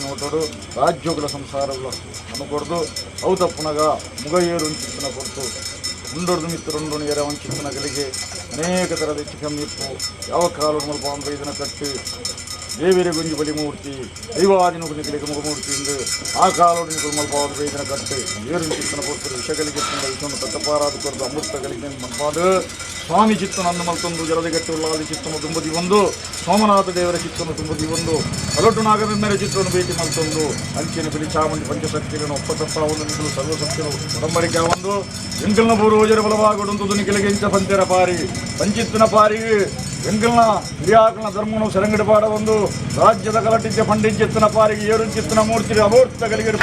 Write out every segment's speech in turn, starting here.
ನೋಟೋಡು ರಾಜ್ಯೋಗುಲ ಸಂಸಾರಗುಲ ಅನುಕೊಡ್ದು ಅವು ತಪ್ಪುನಗ ಮುಗ ಏರು ಚಿತ್ತನ ಕೊರ್ತು ಉಂಡೊರ್ದು ಮಿತ್ತುರುಂಡು ಏರ ವಂಚಿತ್ತನ ಗಲಿಗೆ ಅನೇಕ ಥರದ ಹೆಚ್ಚು ಕಮ್ಮಿ ಇಪ್ಪು ಯಾವ ಕಾಲೋಡು ಮಲ್ಪ ಇದನ್ನ ಕಟ್ಟು ದೇವಿರ ಗುಂಜಿ ಬಲಿ ಮೂರ್ತಿ ದೈವಾದಿನ ನಿಕಲಿಗೆ ಮುಖಮೂರ್ತಿ ಎಂದು ಆ ಕಾಲೋಡು ನಿಕುಲು ಮಲ್ಪ ಇದನ್ನ ಕಟ್ಟು ಏರು ಚಿತ್ತನ ಕೊರ್ತು ವಿಷಗಲಿಗೆ ವಿಷವನ್ನು ತಟ್ಟಪಾರಾದ ಕೊರ್ದು ಅಮೃತ ಗಲಿಗೆ ಮಲ್ಪಾದು ಸ್ವಾಮಿ ಚಿತ್ತನ ಅಂದು ಮಲ್ತೊಂದು ಜಲದಿಗಟ್ಟು ಉಳ್ಳಾದಿ ಚಿತ್ತನ ತುಂಬುದಿ ಒಂದು ಸೋಮನಾಥ ದೇವರ ಚಿತ್ತನ ತುಂಬುದಿ ಒಂದು ಅಲೊಟ್ಟು ನಾಗಬೆಮ್ಮೆರ ಚಿತ್ರವನ್ನು ಭೇಟಿ ಮಲ್ತೊಂದು ಅಂಚಿನ ಬಿಳಿ ಚಾಮುಂಡಿ ಪಂಚಶಕ್ತಿಗಳನ್ನು ಒಪ್ಪತಪ್ಪ ಒಂದು ನಿಕಲು ಸರ್ವಶಕ್ತಿಗಳು ಒಡಂಬಡಿಕೆ ಒಂದು ಎಂಕಲ್ನ ಪೂರ್ವಜರ ಬಲವಾಗುಡುಂದು ನಿಖಲಿಗೆ ಇಂಚ ಪಂಚರ ಪಾರಿ ಪಂಚಿತ್ತನ ಪಾರಿ ಎಂಕಲ್ನ ಹಿರಿಯಾಕಲ್ನ ಧರ್ಮನು ಸೆರಂಗಡಿ ಪಾಡ ಒಂದು ರಾಜ್ಯದ ಕಲಟಿದ್ದ ಪಂಡಿಂಚಿತ್ತನ ಪಾರಿಗೆ ಏರುಂಚಿತ್ತನ ಮೂರ್ತಿ ಅಮೂರ್ತ ಗಲಿಗೆ.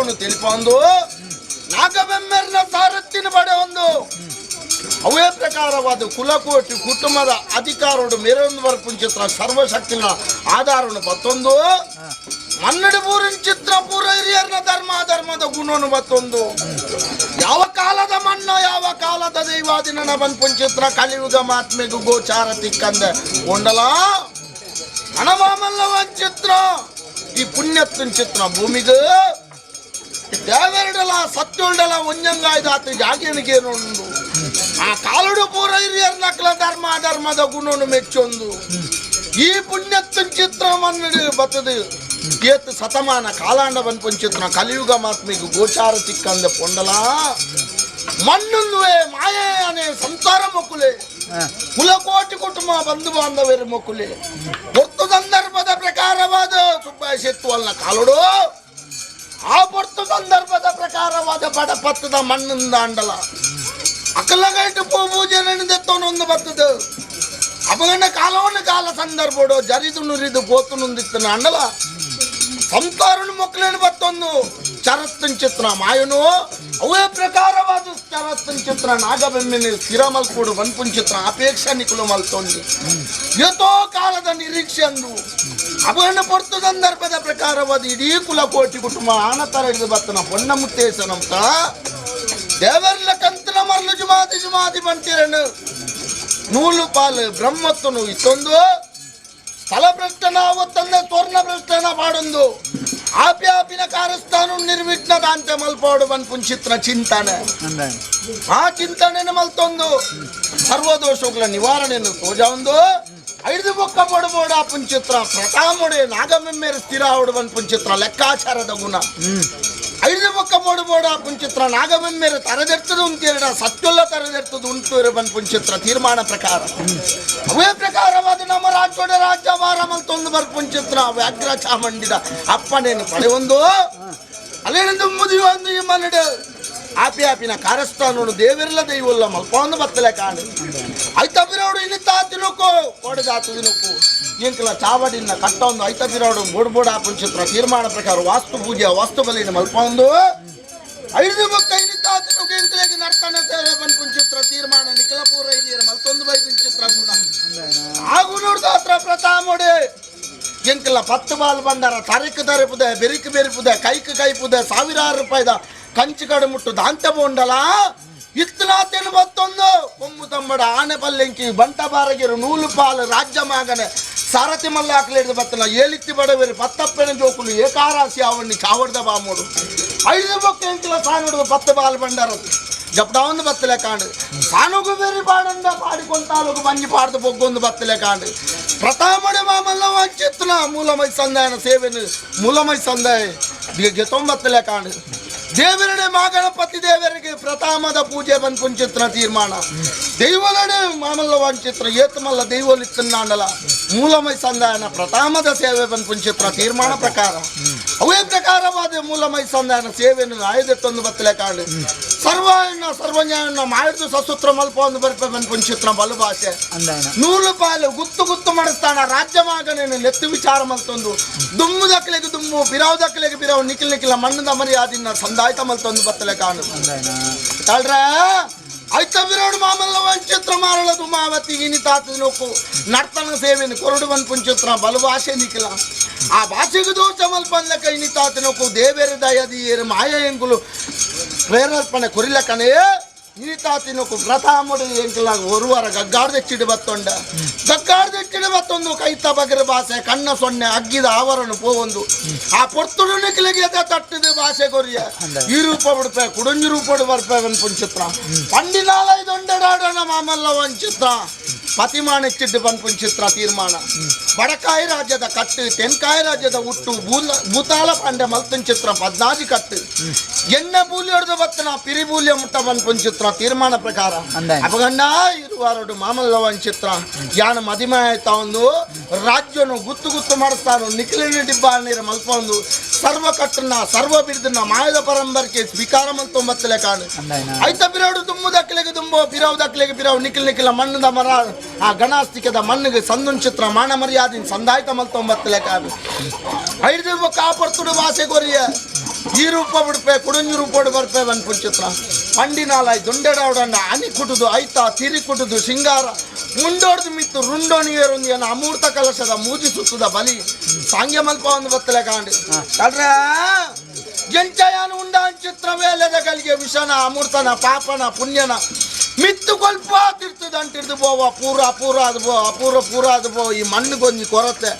ಸತ್ಯನು ತಿಳಿಪೊಂದು ನಾಗಬೆಮ್ಮೆರ್ನ ಸಾರಥ್ಯನ ಬಡೆ ಒಂದು ಅವೇ ಪ್ರಕಾರವಾದ ಕುಲಕೋಟಿ ಕುಟುಂಬದ ಅಧಿಕಾರೋಡು ಮೇರೊಂದು ಬರ್ಪುಂಚಿತ್ರ ಸರ್ವಶಕ್ತಿನ ಆಧಾರನು ಬತ್ತೊಂದು ಮನ್ನಡಿ ಪೂರಿನ ಚಿತ್ರ ಪೂರ ಹಿರಿಯರ್ನ ಧರ್ಮ ಧರ್ಮದ ಗುಣನು ಬತ್ತೊಂದು ಯಾವ ಕಾಲದ ಮಣ್ಣ ಯಾವ ಕಾಲದ ದೈವಾದಿನ ಬನ್ಪುಂಚಿತ್ರ ಕಲಿಯುಗ ಮಾತ್ಮೆಗು ಗೋಚಾರ ತಿಕ್ಕಂದ ಒಂಡಲ ಹಣಮಾಮಲ್ಲವ ಚಿತ್ರ ಈ ಪುಣ್ಯತ್ನ ಚಿತ್ರ ಭೂಮಿಗೆ ದೇವೆರಡಲ ಸತ್ಯುಂಡಲ ಒಂಜಂಗಾಯ್ದಾತು ಜಾಗೇಣಿಗೇನುಂಡು ಆ ಕಾಲುಡು ಪೂರ ಹಿರಿಯರ್ ನಕಲ ಧರ್ಮ ಧರ್ಮದ ಗುಣನು ಮೆಚ್ಚೊಂದು ಈ ಪುಣ್ಯತ್ನ ಚಿತ್ರ ಮನ್ನಡು ಬತ್ತದು ಏತ್ ಸತಮಾನ ಕಾಲಾಂಡ ಬನ್ಪುಂಚಿತ್ರ ಕಲಿಯುಗ ಮಾತ್ಮಿಗೆ ಗೋಚಾರ ತಿಕ್ಕಂದ ಪೊಂಡಲ ಮಣ್ಣುಂದುವೆ ಮಾಯೆ ಅనే ಸಂಸಾರ ಮೊಕ್ಕುಲೆ ಕುಲಕೋಟಿ ಕುಟುಂಬ ಬಂಧು ಬಾಂಧವರು ಮೊಕ್ಕುಲೆ ಹೊರ್ತು ಸಂದರ್ಭದ ಪ್ರಕಾರವಾದ ಸುಬ್ಬ ಶೆತ್ತುವಲ್ನ ಕಾಲುಡು ಆ ಪೊರ್ತು ಸಂದರ್ಭದ ಪ್ರಕಾರವಾದ ಬಡಪತ್ತದ ಮಣ್ಣಿಂದ ಅಂಡಲ ಅಕಲಗೈಟು ಪೂ ಪೂಜೆ ನೆನೆದೆತ್ತವನೊಂದು ಬತ್ತದು ಅಪಗಣ್ಣ ಕಾಲವನ್ನು ಕಾಲ ಸಂದರ್ಭಡು ಜರಿದು ನುರಿದು ಪೋತು ನುಂದಿತ್ತನ ಅಂಡಲ ಸಂಸಾರನು ಮೊಕ್ಕಲೇನು ಬತ್ತೊಂದು ಚರತ್ತನ್ ಚಿತ್ರ ಮಾಯನು ಅವೇ ಪ್ರಕಾರವಾದ ಚರತ್ತನ್ ಚಿತ್ರ ನಾಗಬೆಮ್ಮಿನ ಸ್ಥಿರ ಮಲ್ಪೋಡು ವನ್ಪುನ್ ಚಿತ್ರ ಅಪೇಕ್ಷಾ ನಿಕುಲು ಮಲ್ತೊಂದು ಯಥೋ ಕಾಲದ ನಿರೀಕ್ಷೆ ಅಂದು ಅಪಗಣ್ಣ ಪೊರ್ತು ಸಂದರ್ಭದ ಪ್ರಕಾರವಾದ ಇಡೀ ಕುಲಕೋಟಿ ಕುಟುಂಬ ಆನತರ ಹಿಡಿದು ಬತ್ತನ ಪೊನ್ನ ಮುತ್ತೇಶನಂತ ದೇವರ್ಲ ಕಂತನ ಮರಳು ಜುಮಾದಿ ಜುಮಾದಿ ಬಂತಿರನು ನೂಲು ಪಾಲು ಬ್ರಹ್ಮತ್ವನು ಇತ್ತೊಂದು ಸ್ಥಳ ಭ್ರಷ್ಟನ ಅವತ್ತಂದ ಸ್ವರ್ಣ ಭ್ರಷ್ಟನ ಮಾಡೊಂದು ಆಪ್ಯಾಪಿನ ಕಾರಸ್ಥಾನ ನಿರ್ವಿಘ್ನ ದಾಂತೆ ಮಲ್ಪಾಡು ಬನ್ ಪುಂಚಿತ್ರ ಚಿಂತನೆ ಆ ಚಿಂತನೆಯನ್ನು ಮಲ್ತೊಂದು ಸರ್ವದೋಷಗಳ ನಿವಾರಣೆಯನ್ನು ತೋಜ ಒಂದು ಐದು ಬೊಕ್ಕ ಬಡಬೋಡ ಪುಂಚಿತ್ರ ಪ್ರತಾಮುಡೆ ನಾಗಮೆಮ್ಮೇರು ಸ್ಥಿರ ಆವಡು ಬನ್ ಪುಂಚಿತ್ರ ಲೆಕ್ಕಾಚಾರದ ಗುಣ ಐದು ಬೊಕ್ಕ ಬೋಡ ಪುಂಚಿತ್ರ ನಾಗಮೆಮ್ಮೇರು ತರದೆರ್ತದು ಉಂಟೇರಡ ಸತ್ಯುಲ್ಲ ತರದೆರ್ತದು ಉಂಟು ಬನ್ ಪುಂಚಿತ್ರ ತೀರ್ಮಾನ ಪ್ರಕಾರ ಅವೇ ಪ್ರಕಾರವಾದ ನಮ್ಮ ರಾಜ್ಯೋಡ ರಾಜ್ಯ ವಾರ ಮಲ್ತೊಂದು ಬರ್ಪುಂಚಿತ್ರ ವ್ಯಾಘ್ರ ಚಾಮಂಡಿದ ಅಪ್ಪನೇನು ಪಡೆಯೊಂದು ಅಲ್ಲೇನೆಂದು ಮುದಿಯೊಂದು ಈ ಮನಡು ಆಪಿ ಆಪಿನ ಕಾರಸ್ಥಾನೋಡು ದೇವಿರ್ಲ ದೈವಲ್ಲ ಮಲ್ಪೊಂದು ಬತ್ತಲೆ ಕಾಣು ಐತ ಬಿರೋಡು ಇನ್ನು ತಾತಿನುಕು ಕೋಡೆದಾತು ದಿನಕ್ಕು ಇಂಕಲ ಚಾವಡಿನ ಕಟ್ಟೊಂದು ಐತ ಬಿರೋಡು ಬೋಡ್ ಆಪುಂಚಿತ್ರ ತೀರ್ಮಾನ ಪ್ರಕಾರ ವಾಸ್ತು ಪೂಜೆ ವಾಸ್ತು ಬಲಿನ ಮಲ್ಪೊಂದು ಐದು ಬೊಕ್ಕ ಇನ್ನು ತಾತಿನುಕು ಇಂಕಲೆಗೆ ನರ್ತನ ಸೇವೆ ಬನ್ಪುಂಚಿತ್ರ ತೀರ್ಮಾನ ನಿಖಲಪೂರ ಇದೀರ ಮಲ್ತೊಂದು ಬೈದುಂಚಿತ್ರ ಗುಣ ಆಗು ನೋಡ್ದಾತ್ರ ಪ್ರತಾಮೋಡೆ ಎಂಕಲ ಪತ್ತು ಬಾಲ್ ಬಂದಾರ ತರಕ್ ತರಪುದೆ ಬೆರಿಕ್ ಬೆರಿಪುದೆ ಕೈಕ್ ಕೈಪುದೆ ಸಾವಿರಾರು ರೂಪಾಯಿದ ಕಂಚು ಕಡೆ ಮುಟ್ಟು ದಾಂತೆ ಬೋಂಡಲ ಇತ್ತಲಾತೇನು ಬತ್ತೊಂದು ಕೊಮ್ಮು ತಂಬಡ ಆನೆ ಪಲ್ಲೆಂಕಿ ಬಂಟ ಬಾರಗಿರು ನೂಲು ಪಾಲು ರಾಜ್ಯ ಮಾಗನೆ ಸಾರಥಿ ಮಲ್ಲಾಕ್ಲೇಡ್ದು ಬತ್ತಲ ಏಲಿತ್ತಿ ಬಡವೇರು ಪತ್ತಪ್ಪೆನ ಜೋಕುಲು ಏಕಾರಾಸಿ ಅವಣ್ಣಿ ಚಾವಡ್ದ ಬಾಮೋಡು ಐದು ಬೊಕ್ಕ ಎಂಕಲ ಸಾನುಡು ಪತ್ತು ಬಾಲ್ ಬಂಡಾರ ಜಪ್ಡಾವಂದು ಬತ್ತಲೆ ಕಾಂಡು ಸಾನುಗು ಬೇರಿ ಪಾಡಂದ ಪಾಡಿಕೊಂತಾಲುಗು ಬಂಜಿ ಪಾಡ್ದು ಬೊಗ್ಗೊಂದು ಬತ್ತಲೆ ಕಾಂಡು ಪ್ರತಾಪಡೆ ಮಾಮಲ್ಲ ವಂಚಿತ್ನ ಮೂಲಮೈ ಸಂದಾಯನ ಸೇವೆನು ಮೂಲಮೈ ಸಂದಾಯ ಗೆತೊಂಬತ್ತಲೆ ಕಾಂಡು ದೇವರಡೆ ಮಾಗಣಪತಿ ದೇವರಿಗೆ ಪ್ರತಾಮದ ಪೂಜೆ ಬಂದ್ ಪುಂಚಿತ್ರ ತೀರ್ಮಾನ ದೈವಲಡೆ ಮಾಮಲ್ಲ ವಂಚಿತ್ರ ಏತಮಲ್ಲ ದೈವಲಿತ್ತನ್ನಾಂಡಲ ಮೂಲಮೈ ಸಂದಾಯನ ಪ್ರತಾಮದ ಸೇವೆ ಬಂದ್ ಪುಂಚಿತ್ರ ತೀರ್ಮಾನ ಪ್ರಕಾರ ಅವೇ ಪ್ರಕಾರವಾದ ಮೂಲಮೈ ಸಂದಾಯನ ಸೇವೆಯನ್ನು ಆಯ್ದೆತ್ತೊಂದು ಬತ್ತಲೆ ಕಾಂಡು ಸರ್ವಣ್ಣ ಸರ್ವಜ್ಞಾನ ಮಾಡಿದ್ದು ಸಸೂತ್ರ ಮಲ್ಪ ಒಂದು ಬರ್ಪೆ ಬಂದ್ ಪುಂಚಿತ್ರ ಬಲು ಭಾಷೆ ನೂಲು ಪಾಲು ಗುತ್ತು ಗುತ್ತು ಮಾಡಿಸ್ತಾನ ರಾಜ್ಯ ಮಾಗನೇನು ನೆತ್ತು ವಿಚಾರ ಮಲ್ತೊಂದು ದುಮ್ಮು ದಕ್ಕಲೆಗೆ ದುಮ್ಮು ಬಿರಾವ್ ದಕ್ಕಲೆಗೆ ಬಿರಾವ್ ನಿಖಿಲ್ ನಿಖಿಲ ಮಣ್ಣದ ಮರ್ಯಾದಿನ ಸಂದಾಯ್ತ ಮಲ್ತೊಂದು ಬತ್ತಲೆ ಕಾಣು ತಾಳ್ರ ಐತ ಬಿರೋಡು ಮಾಮಲ್ಲ ವಂಚಿತ್ರ ಮಾರಳ ದುಮಾವತಿ ಇನಿ ತಾತ ನೋಕು ನರ್ತನ ಸೇವೆನು ಕೊರಡು ಬನ್ ಪುಂಚಿತ್ರ ಬಲು ಭಾಷೆ ನಿಖಿಲ ಆ ಭಾಷೆಗೆ ದೋಷ ಮಲ್ಪನ್ಲಕ ಇನಿ ತಾತ ನೋಕು ದೇವೇರ ದಯದಿ ಏರು ಮಾಯ ಎಂಗುಲು ಪ್ರೇರೇಪಣೆ ಕೊರಿಲಕನೇ ಇನಿತಾತಿನೊಕ್ಕು ಪ್ರಥಾಮುಡು ಎಂಕಲ ಒರುವರ ಗಗ್ಗಾಡ್ದೆಚ್ಚಿಡು ಬತ್ತೊಂಡ ಗಗ್ಗಾಡ್ದೆಚ್ಚಿಡು ಬತ್ತೊಂದು ಕೈತ ಬಗರ ಭಾಷೆ ಕಣ್ಣ ಸೊನ್ನೆ ಅಗ್ಗಿದ ಆವರಣ ಪೋವೊಂದು ಆ ಪೊರ್ತುಡು ನಿಕ್ಲಿಗೆ ತಟ್ಟಿದ ಭಾಷೆ ಕೊರಿಯ ಈ ರೂಪ ಬಿಡ್ಪೆ ಕುಡಂಜಿ ರೂಪಡು ಬರ್ಪೆ ಪುಂಚಿತ್ರ ಪಂಡಿನಾಲ ಇದೊಂಡಡಾಡೋಣ ಮಾಮಲ್ಲ ವಂಚಿತ್ರ ಪತಿಮಾನ ಬನ್ಪುಂಚಿತ್ರ ತೀರ್ಮಾನ ಬಡಕಾಯಿ ರಾಜ್ಯದ ಕಟ್ಟು ತೆನ್ಕಾಯಿ ರಾಜ್ಯದ ಹುಟ್ಟು ಭೂತಾಲ ಪಾಂಡೆ ಮಲ್ತುಂಚಿತ್ರ ಪದ್ನಾಜಿ ಕಟ್ಟು ಎಣ್ಣೆ ಬೂಲಿ ಹೊಡೆದು ಬತ್ತನ ಪಿರಿ ಬೂಲಿಯ ಮುಟ್ಟ ಬನ್ಪುಂಚಿತ್ರ ತೀರ್ಮಾನ ಪ್ರಕಾರ ಅಪಗಣ್ಣ ಇರುವಾರಡು ಮಾಮಲ್ಲ ವಂಚಿತ್ರ ಯಾನ ಮದಿಮೆ ಆಯ್ತಾ ಒಂದು ರಾಜ್ಯನು ಗುತ್ತು ಗುತ್ತು ಮಾಡಿಸ್ತಾನು ನಿಖಿಲಿನ ಡಿಬ್ಬ ನೀರು ಮಲ್ಪೊಂದು ಸರ್ವ ಕಟ್ಟನ್ನ ಸರ್ವ ಬಿರುದನ್ನ ಮಾಯದ ಪರಂಬರ್ಕೆ ಸ್ವೀಕಾರ ಮಲ್ತೊಂಬತ್ತಲೆ ಕಾಣು ಐತ ಬಿರೋಡು ದುಮ್ಮು ದಕ್ಕಲೆಗೆ ದುಂಬು ಬಿರಾವ್ ದಕ್ಕಲೆಗೆ ಬಿರಾವ್ ನಿಖಿಲ್ ನಿಖಿಲ ಮಣ್ಣದ ಮರ ಆ ಗಣಾಸ್ತಿಕದ ಮಣ್ಣಿಗೆ ಸಂದುನ್ ಚಿತ್ರ ಮಾನ ಮರ್ಯಾದಿನ ಸಂದಾಯ್ತ ಮಲ್ತೊಂಬತ್ತಲೆ ಕಾಣು ಐದು ಕಾಪರ್ತುಡು ವಾಸೆ ಕೊರಿಯ ಈ ರೂಪ ಬಿಡ್ಪೆ ಕುಡಂಜಿ ರೂಪೋಡು ಬರ್ಪೆ ಪನ್ಪುಂಚಿತ್ರ ಪಂಡಿನಾಲಾಯ್ ದೊಂಡೆಡಾವಡಂಡ ಅನಿ ಕುಟುದು ಐತ ತಿರಿ ಕುಟುದು ಸಿಂಗಾರ ಮುಂಡೋಡ್ದು ಮಿತ್ತು ರುಂಡೋಣಿಯರೊಂದು ಏನ ಅಮೂರ್ತ ಕಲಶದ ಮೂಜಿ ಸುತ್ತದ ಬಲಿ ಸಾಂಗ್ಯ ಮಲ್ಪ ಒಂದು ಬತ್ತಲೆ ಕಾಂಡು ಕಡ್ರ ಎಂಚಯಾನು ಉಂಡ ಚಿತ್ರ ವೇಲದ ಕಲಿಗೆ ವಿಷನ ಅಮೂರ್ತನ ಪಾಪನ ಪುಣ್ಯನ ಮಿತ್ತು ಕೊಲ್ಪ ತಿರ್ತದಂಟಿರ್ದು ಬೋವ ಪೂರ ಪೂರ ಅದು ಬೋ ಅಪೂರ ಪೂರ ಅದು ಬೋ ಈ ಮಣ್ಣುಗೊಂಜಿ ಕೊರತೆ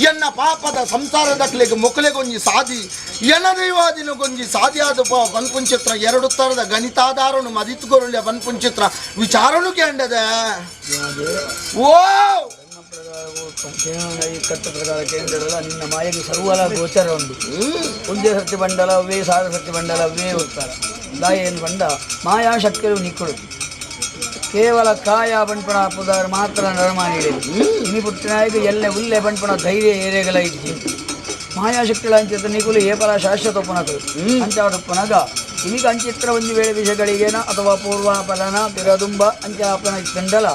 ಎನ್ನ ಪಾಪದ ಸಂಸಾರದ ಕ್ಲೆಗ್ ಮೊಕಲೆಗೊಂಜಿ ಸಾದಿ ಎನ ದೈವಾದಿನ ಗೊಂಜಿ ಸಾದಿ ಆದ ಪೋ ಬನ್ಪುಂಚಿತ್ರ ಎರಡು ತರದ ಗಣಿತಾಧಾರನು ಮದಿತುಕೊರುಳ್ಯ ಬನ್ಪುಂಚಿತ್ರ ವಿಚಾರನು ಕೇಂಡದೆ ಓ ಕಟ್ಟ ಪ್ರಕಾರ ಕೇಂದ್ರಲ್ಲ ನಿನ್ನ ಮಾಯೆಗೆ ಸರ್ವಲ ಗೋಚರ ಉಂಡು. ಒಂದೇ ಸತ್ಯ ಬಂಡಲ ಅವೇ ಸಾರ ಸತ್ಯ ಬಂಡಲ ಅವೇ ಉತ್ತರ ದಾಯೇನು ಬಂಡ ಮಾಯಾ ಶಕ್ತಿಯು ನಿಕ್ಕಳು ಕೇವಲ ಕಾಯ ಬಂಡ್ಪಣ ಪುದಾರ ಮಾತ್ರ ನರಮಾನಿ ಇನಿ ಪುಟ್ಟಿನಾಯಕ ಎಲ್ಲೆ ಉಲ್ಲೆ ಬಂಡ್ಪಣ ಧೈರ್ಯ ಏರೆಗಳ ಇಜ್ಜಿ ಮಾಯಾಶಕ್ತಿಗಳ ಅಂಚಿತ ನಿಕುಲು ಏಪಲ ಶಾಶ್ವತ ಒಪ್ಪನಕಲು ಅಂಚಾಟೊಪ್ಪನಗ ಇನಿಗ ಅಂಚಿತ್ರ ಒಂದು ವೇಳೆ ವಿಷಯಗಳಿಗೇನ ಅಥವಾ ಪೂರ್ವಾಪಲನ ಬಿರದುಂಬ ಅಂಚಾಪನ ಇತ್ತಂಡಲ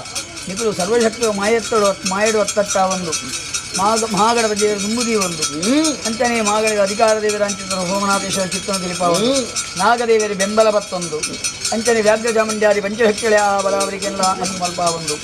ನಿಕುಲು ಸರ್ವಶಕ್ತಿಯ ಮಾಯತ್ತಡು ಮಾಯಡು ಅತ್ತಟ್ಟ ಒಂದು ಮಾಗ ಮಹಾಗಣಪತಿ ದುಂಬುದಿ ಒಂದು ಅಂಚನೆ ಮಾಗಳಿಗೆ ಅಧಿಕಾರ ದೇವರ ಅಂಚಿತ್ರ ಸೋಮನಾಥೇಶ್ವರ ಚಿತ್ರನ ತಿಳಿಪಾವನು ನಾಗದೇವರ ಬೆಂಬಲ ಬತ್ತೊಂದು ಅಂಚನೆ ವ್ಯಾಘ್ರ ಚಾಮುಂಡ್ಯಾದಿ ಪಂಚಶಕ್ತಿಗಳ ಆ ಬಲಾವರಿಕೆಲ್ಲ ಅನ್ಮಲ್ಪ ಒಂದು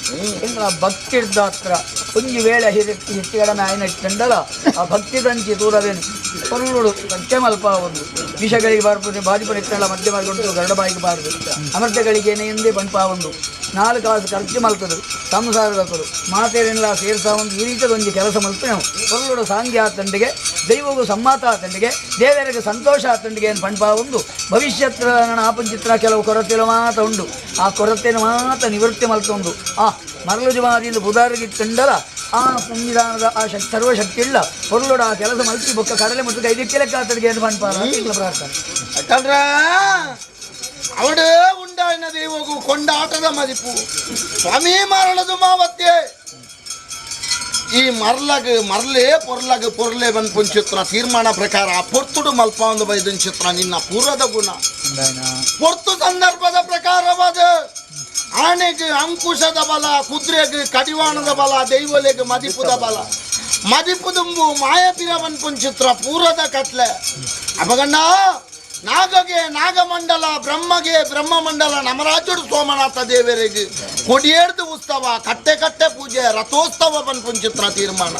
ಇಂದ್ರ ಭಕ್ತಿರ್ದಾತ್ರ ಒಂಜಿ ವೇಳೆ ಹಿತ್ತಿಗಡಮೆ ಆಯ್ನ ಇಟ್ಟಂಡಲ ಆ ಭಕ್ತಿ ದಂಚಿ ದೂರವೇನು ಪರುಳುಡು ಸಂಖ್ಯೆ ಮಲ್ಪ ಒಂದು ವಿಷಗಳಿಗೆ ಬಾರ್ಪುದೆ ಬಾದಿಪುರ ಇತ್ತಲ್ಲ ಮಧ್ಯ ಮಾರ್ಗೊಂಡು ಗರುಡಬಾಯಿಗೆ ಬಾರದು ಅಮೃತಗಳಿಗೇನೆ ಎಂದೇ ಬಂಪ ಒಂದು ನಾಲ್ಕು ಕಾಸು ಖರ್ಚು ಮಲ್ತದು ಸಂಸಾರದಕರು ಮಾತೇರೆಲ್ಲ ಸೇರ್ಸ ಒಂದು ಈ ರೀತಿಯ ಒಂದು ಕೆಲಸ ಮಲ್ತು ನಾವು ಪೊರ್ಲುಡು ಸಾಂಗ್ಯ ತಂಡಿಗೆ ದೈವಗೂ ಸಮ್ಮಾತ ತಂಡಿಗೆ ದೇವರಿಗೆ ಸಂತೋಷ ತಂಡಿಗೆ ಏನು ಪಂಪ ಒಂದು ಭವಿಷ್ಯತ್ ಆಪಂಚಿತ್ರ ಕೆಲವು ಕೊರತೆಲು ಮಾತ ಉಂಡು ಆ ಕೊರತೆಯನ್ನು ಮಾತ ನಿವೃತ್ತಿ ಮಲ್ತೊಂದು ಆ ಮರಳು ಜಮಾದಿಂದ ಬುಧಾರಿಗೆ ತಂಡಲ ಆ ಸಂವಿಧಾನದ ಆ ಶಕ್ತಿ ಸರ್ವಶಕ್ತಿ ಇಲ್ಲ ಪೊರ್ಲುಡು ಆ ಕೆಲಸ ಮಲ್ತಿ ಬೊಕ್ಕ ಕಡಲೆ ಮತ್ತು ಕೈದಿಕ್ಕೆ ಲೆಕ್ಕ ಆತಡಿಗೆ ಏನು ಪಂಪ ಪ್ರಾರ್ಥನೆ. ಯಾಕಂದ್ರ ಅವಡೇ ಉಂಡಾಯಿನ ದೇವಗೂ ಕೊಂಡಾಟದ ಮದಿಪು ಸ್ವಾಮಿ ಮರಳದು ಮಾವತ್ತೆ ಈ ಮರ್ಲಗ್ ಮರ್ಲೇ ಪೊರ್ಲಗ್ ಪೊರ್ಲೆ ಬನ್ಪುಂಚಿತ್ರ ತೀರ್ಮಾನ ಪ್ರಕಾರ ಆ ಪೊರ್ತುಡು ಮಲ್ಪ ಒಂದು ಬೈದಂಚಿತ್ರ ನಿನ್ನ ಪೂರ್ವದ ಗುಣ ಪೊರ್ತು ಸಂದರ್ಭದ ಪ್ರಕಾರವಾದ ಆನೆಗೆ ಅಂಕುಶದ ಬಲ, ಕುದುರೆಗೆ ಕಡಿವಾಣದ ಬಲ, ದೈವಲೆಗೆ ಮದಿಪುದ ಬಲ, ಮದಿಪು ದುಂಬು ಮಾಯಪಿರ ಬನ್ಪುಂಚಿತ್ರ ಪೂರ್ವದ ಕಟ್ಲೆ ಅಪಗಣ್ಣ ನಾಗಗೆ ನಾಗಮಂಡಲ, ಬ್ರಹ್ಮಗೆ ಬ್ರಹ್ಮಮಂಡಲ, ನಮರಾಜುಡು ಸೋಮನಾಥ ದೇವರಿಗೆ ಕೊಡಿಯೇರ್ದು ಉತ್ಸವ, ಕಟ್ಟೆ ಕಟ್ಟೆ ಪೂಜೆ, ರಥೋತ್ಸವ ಬನ್ಪುಂಚಿತ್ರ ತೀರ್ಮಾನ.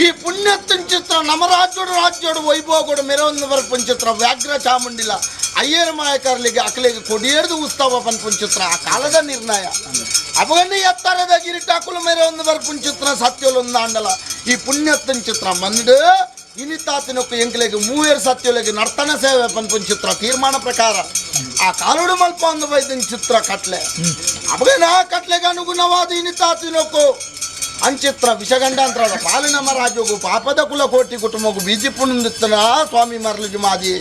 ಈ ಪುಣ್ಯತ್ತಿನ ಚಿತ್ರ ನಮರಾಜ್ಯೋಡು ರಾಜ್ಯೋಡು ವೈಭವಗೋಡು ಮೆರವೊಂದು ಬರ್ಪುಂಚಿತ್ರ ವ್ಯಾಘ್ರ ಚಾಮುಂಡಿಲ ಅಯ್ಯರ್ ಮಾಯಕರ್ಲಿಗೆ ಅಕಲಿಗೆ ಕೊಡಿಯೇರ್ದು ಉತ್ಸವ ಪನ್ಪುಂಚಿತ್ರ ಆ ಕಾಲದ ನಿರ್ಣಯ. ಅವಗನ್ನೇ ಎತ್ತರದ ಗಿರಿಟಾಕುಲು ಮೇರೆ ಒಂದು ಬರ್ಪುಂಚಿತ್ರ ಸತ್ಯಲೊಂದಾಂಡಲ ಈ ಪುಣ್ಯತ್ತಿನ ಚಿತ್ರ ಮಂದು ಇನಿತಾತಿನೊಕ್ಕ ಎಂಕ್ಲೆಗೆ ಮೂವೇರು ಸತ್ಯೊಲೆಗೆ ನರ್ತನ ಸೇವೆ ಪನ್ಪುಂಚಿತ್ರ ತೀರ್ಮಾನ ಪ್ರಕಾರ ಆ ಕಾಲುಡು ಮಲ್ಪ ಒಂದು ಬೈದಿನ ಚಿತ್ರ ಕಟ್ಲೆ. ಅವಾಗ ಆ ಕಟ್ಲೆಗೆ ಅನುಗುಣವಾದ ಇನಿತಾತಿನೊಕ್ಕು ಅಂಚಿತ್ರ ವಿಷಗಂಡಾಂತರದ ಪಾಲಿನಮ ರಾಜೋಗು ಪಾಪದ ಕುಲ ಕೋಟಿ ಕುಟುಂಬಗು ಬೀಜಿಪುಣ್ಣಿತ್ತನ ಸ್ವಾಮಿ ಮರಳು ಮಾದಿ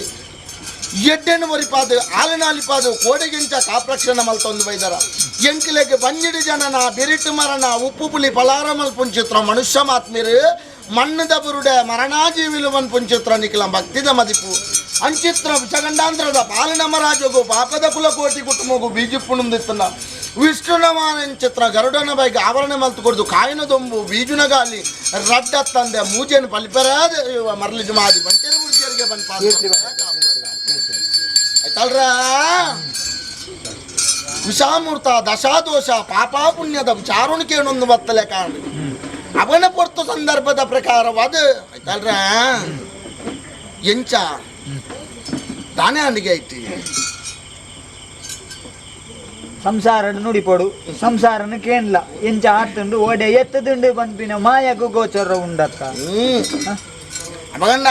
ಎಡ್ಡೆನು ಮರಿಪಾದು ಆಲಿನಾಲಿಪಾದು ಕೋಡೆಗಿಂಚ ಕಾಪ್ರಕ್ಷಣ ಮಲ್ತೊಂದು ಬೈದರ ಎಂಕಿಲೆಗೆ ಬಂಜಿಡಿ ಜನನ ಬಿರಿಟು ಮರಣ ಉಪ್ಪು ಪುಲಿ ಪಲಾರ ಮಲ್ಪುಂಚಿತ್ರ ಮನುಷ್ಯ ಮಾತ್ಮೀರು ಮಣ್ಣದ ಬುರುಡೆ ಮರಣಾಜೀವಿಲು ಪುಂಚಿತ್ರ ನಿಖಿಲ ಭಕ್ತಿದ ಮದಿಪು ಅಂಚಿತ್ರ ವಿಷಗಂಡಾಂತರದ ಪಾಲಿನಮ ರಾಜೋಗು ಪಾಪದ ಕುಲ ಕೋಟಿ ಕುಟುಂಬಗು ಬೀಜಿಪುಣ್ಣಿತ್ತನ ವಿಷ್ಣುನಮಾನ ಚಿತ್ರ ಗರುಡನ ಬೈಗೆ ಆವರಣ ಮಲ್ತು ಕೊಡ್ದು ಕಾಯಿನ ದೊಂಬು ಬೀಜುನ ಗಾಲಿ ರಡ್ಡ ತಂದೆ ಮೂಜೆನು ಪಲಿಪರ ಮರಳಿ ಮಾದಿ ಬಂಟೆರು ಬುರ್ಜಿಯರಿಗೆ ಬಂದು ಆಯ್ತಲ್ರ. ವಿಷಾಮೂರ್ತ ದಶಾದೋಷ ಪಾಪಾಪುಣ್ಯದ ವಿಚಾರಣಕ್ಕೇನೊಂದು ಬತ್ತಲೆ ಕಾರಣ ಅವನ ಪೊರ್ತು ಸಂದರ್ಭದ ಪ್ರಕಾರವಾದ ಆಯ್ತಲ್ರ. ಎಂಚ ದಾನೆ ಅಂಡಿಗೆ ಐತಿ ಸಂಸಾರ ನುಡಿಪೋಡು ಸಂಸಾರನು ಕೇನ್ಲ ಎಂಚ ಆತುಂಡು ಓಡೆ ಎತ್ತದುಂಡು ಪನ್ಪಿನ ಮಾಯಗು ಗೋಚರ ಉಂಡತ್ತ. ಮಗಣ್ಣ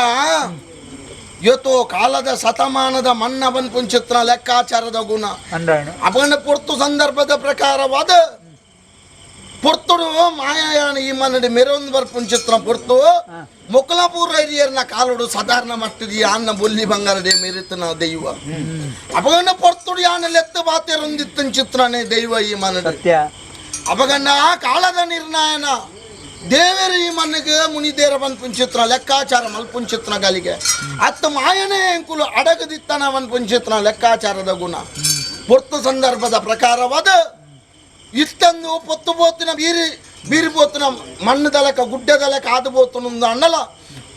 ಇವತ್ತು ಕಾಲದ ಶತಮಾನದ ಮನ್ನ ಬನ್ಪುಂಚಿತ್ರ ಲೆಕ್ಕಾಚಾರದ ಗುಣ ಅಂದಾಣ ಅವನ ಪೊರ್ತು ಸಂದರ್ಭದ ಪ್ರಕಾರವಾದ ಪೊರ್ತುಡು ಮಾಯಾಯಾನ ಈ ಮನ್ನಡಿ ಮೆರೊಂದು ಬರ್ಪುಂಚಿತ್ರ ಪೊರ್ತು ಮೊಕಲಾಪುರ ಹಿರಿಯರ್ನ ಕಾಲುಡು ಸಾಧಾರಣ ಮಟ್ಟದ ಯಾನ್ನ ಬೊಲ್ಲಿ ಬಂಗಾರದೆ ಮೆರಿತನ ದೈವ ಅಪಗಣ್ಣ ಪೊರ್ತುಡು ಯಾನ ಲೆತ್ತ ಬಾತೆರೊಂದಿತ್ತನ್ ಚಿತ್ರನೇ ದೈವ ಈ ಮನ್ನಡಿ ಸತ್ಯ. ಅಪಗಣ್ಣ ಆ ಕಾಲದ ನಿರ್ಣಯನ ದೇವರು ಈ ಮನ್ನಿಗೆ ಮುನಿದೇರ ಪುಂಚಿತ್ರ ಲೆಕ್ಕಾಚಾರ ಮಲ್ಪುಂಚಿತ್ರ ಗಲಿಗೆ ಅತ್ತ ಮಾಯನೇ ಎಂಕುಲು ಅಡಗದಿತ್ತನ ಪುಂಚಿತ್ರ ಲೆಕ್ಕಾಚಾರದ ಗುಣ ಪೊರ್ತು ಸಂದರ್ಭದ ಪ್ರಕಾರವಾದ ಇತ್ತಂದು ಪೊತ್ತು ಪೋತಿನ ಬೀರಿ ಬೀರಿ ಪೋತಿನ ಮಣ್ಣು ದಲಕ ಗುಡ್ಡದಲಕ ಆದು ಪೋತುನುಂದು ಅಣ್ಣಲ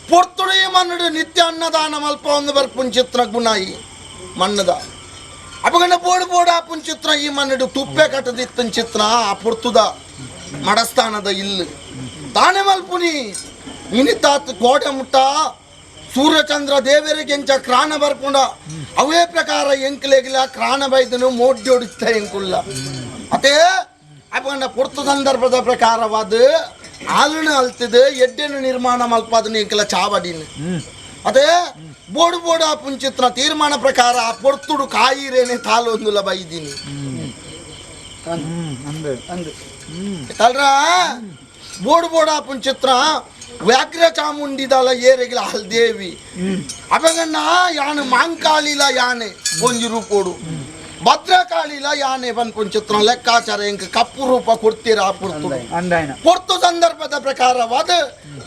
ಪೊರ್ತುಡು ಈ ಮಣ್ಣುಡು ನಿತ್ಯ ಅನ್ನದಾನ ಮಲ್ಪ ಒಂದು ಬರ್ಪುನ್ ಚಿತ್ರ ಗುಣಾಯಿ ಮಣ್ಣದ ಅಪಗಂಡ ಬೋಡು ಬೋಡು ಆಪುನ್ ಚಿತ್ರ ಈ ಮಣ್ಣುಡು ತುಪ್ಪೆ ಕಟ್ಟದಿತ್ತನ್ ಚಿತ್ರ ಆ ಪೊರ್ತುದ ಮಡಸ್ಥಾನದ ಇಲ್ಲು ತಾನೇ ಮಲ್ಪುನಿ ಇನಿತಾತ್ ಕೋಡೆ ಮುಟ್ಟ ಸೂರ್ಯಚಂದ್ರ ದೇವರಿಗೆ ಕ್ರಾಣ ಬರ್ಪುಂಡ ಅವೇ ಪ್ರಕಾರ ಎಂಕ್ಲೆಗಿಲ ಕ್ರಾಣ ಬೈದನು ಮೋಡ್ಡೊಡಿತ್ತ ಎಂಕುಲ್ಲ ಅದೇ ಅಪಗಂಡ ಪೊರ್ತು ಸಂದರ್ಭದ ಪ್ರಕಾರವಾದ ಆಲುನು ಅಲ್ತಿದ್ ಎಡ್ಡೆನು ನಿರ್ಮಾಣ ಮಲ್ಪಾದನು ಎಂಕಲ ಚಾವಡಿನ ಅದೇ ಬೋಡು ಬೋಡು ಆ ಪುಂಚಿತ್ರ ತೀರ್ಮಾನ ಪ್ರಕಾರ ಆ ಪೊರ್ತುಡು ಕಾಯಿರೇನೆ ತಾಲೊಂದುಲ ಬೈದಿನಿ ತಲ್ರ ಬೋಡು ಬೋಡು ಆ ಪುಂಚಿತ್ರ ವ್ಯಾಘ್ರ ಚಾಮುಂಡಿದಲ ಏರೆಗಿಲ ಹಲ್ದೇವಿ ಅಪಗಣ್ಣ ಯಾನು ಮಾಂಕಾಳಿಲ ಯಾನೆ ಒಂಜಿ ರೂಪೋಡು ಭದ್ರಕಾಳಿಲ ಯಾನೆ ಪನ್ಪುಂಚಿತ್ರ ಲೆಕ್ಕಾಚಾರ ಎಂಕ್ ಕಪ್ಪು ರೂಪ ಕೊಡ್ತೀರಾ ಪೊರ್ತು ಪೊರ್ತು ಸಂದರ್ಭದ ಪ್ರಕಾರವಾದ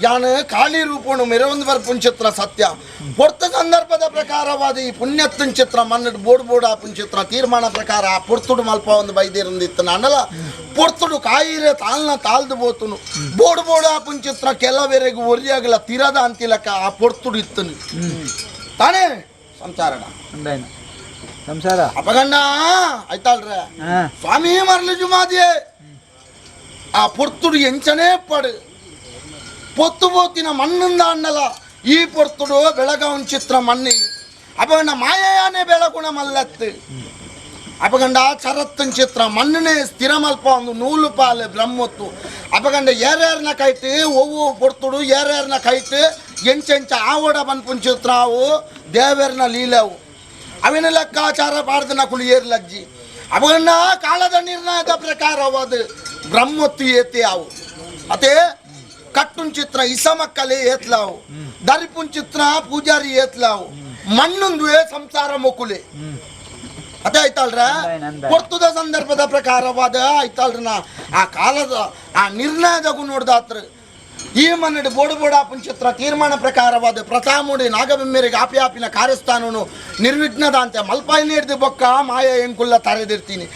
ಯಾನು ಕಾಳಿ ರೂಪಣು ಮೆರವೊಂದು ಬರ್ಪುಂಚಿತ್ರ ಸತ್ಯ ಪೊರ್ತು ಸಂದರ್ಭದ ಪ್ರಕಾರವಾದ ಈ ಪುಣ್ಯತ್ತನ್ ಚಿತ್ರ ಮನ್ನಡ್ ಬೋಡ್ ಬೋಡ್ ಆ ಪುಂಚಿತ್ರ ತೀರ್ಮಾನ ಪ್ರಕಾರ ಆ ಪೊರ್ತುಡು ಮಲ್ಪ ಒಂದು ಬೈದಿರಂದಿತ್ತು ನಾನಲ್ಲ ಪೊರ್ತುಡು ಕಾಯಿರೆ ತಾಲ್ನ ತಾಲ್ದು ಬೋತುನು ಬೋಡ್ ಬೋಡ್ ಆ ಪುಂಚಿತ್ರ ಕೆಲವೆರೆಗು ಒರಿಯಾಗಲ ತಿರದ ಅಂತಿಲಕ ಆ ಪೊರ್ತುಡು ಇತ್ತನು ತಾನೇ ಸಂಸಾರಣ ಸಂಸಾರ ಅಪಗಣ್ಣ ಆಯ್ತಾಳ್ರೆ ಸ್ವಾಮಿ ಮರಳಿ ಜುಮಾದಿಯೇ ಆ ಪೊರ್ತುಡು ಎಂಚನೇ ಪಡು ಪೊತ್ತು ಪೋತಿನ ಮಣ್ಣಿಂದ ಅಣ್ಣಲ ಈ ಪೊರ್ತುಡು ಬೆಳಗಾವನ್ ಚಿತ್ರ ಮಣ್ಣಿ ಅಪಗಂಡ ಮಾಯಯಾನೆ ಬೆಳಗುಣ ಮಲ್ಲತ್ತು ಅಪಗಂಡ ಚರತ್ತನ್ ಚಿತ್ರ ಮಣ್ಣನೇ ಸ್ಥಿರ ಮಲ್ಪ ಒಂದು ನೂಲು ಪಾಲು ಬ್ರಹ್ಮೊತ್ತು ಅಪಗಂಡ ಏರ್ಯಾರನ ಕೈತು ಒವ್ವು ಪೊರ್ತುಡು ಏರ್ಯಾರನ ಕೈತು ಎಂಚೆಂಚ ಆವಡ ಬನ್ಪುನ್ ಚಿತ್ರ ಅವು ದೇವೇರ್ನ ಲೀಲವು ಅವಿನ ಲೆಕ್ಕಾಚಾರ ಪಾಡ್ದನ ಕುಳಿ ಏರ್ಲಜ್ಜಿ ಅವನ್ನ ಕಾಲದ ನಿರ್ಣಯದ ಪ್ರಕಾರವಾದ ಬ್ರಹ್ಮೊತ್ತು ಏತೆ ಅವು ಅದೇ ಕಟ್ಟುನ್ ಚಿತ್ರ ಇಸಮಕ್ಕಲೆ ಏತ್ಲಾವು ದರಿಪುನ್ ಚಿತ್ರ ಪೂಜಾರಿ ಏತ್ಲಾವು ಮಣ್ಣುಂದುವೆ ಸಂಸಾರ ಮೊಕುಲೆ ಅದೇ ಆಯ್ತಾಳ್ರ ಪೊರ್ತುದ ಸಂದರ್ಭದ ಪ್ರಕಾರವಾದ ಆಯ್ತಾಳ್ರನ ಆ ಕಾಲದ ಆ ನಿರ್ಣಯದ ನೋಡ್ದಾತ್ರ ಈ ಮನ್ನಡಿ ಬೋಡು ಬೋಡ ಪುಂಚಿತ್ರ ತೀರ್ಮಾನ ಪ್ರಕಾರವಾದ ಪ್ರತಾಮುಡಿ ನಾಗಬೆಮ್ಮೆರಿಗೆ ಆಪಿ ಆಪಿನ ಕಾರ್ಯಸ್ಥಾನನು ನಿರ್ವಿಘ್ನದ ಅಂತೆ ಮಲ್ಪಾಯಿ ನೀಡ್ದು ಬೊಕ್ಕ ಮಾಯ ಎಂಕುಲ್ಲ ತರೆದಿರ್ತೀನಿ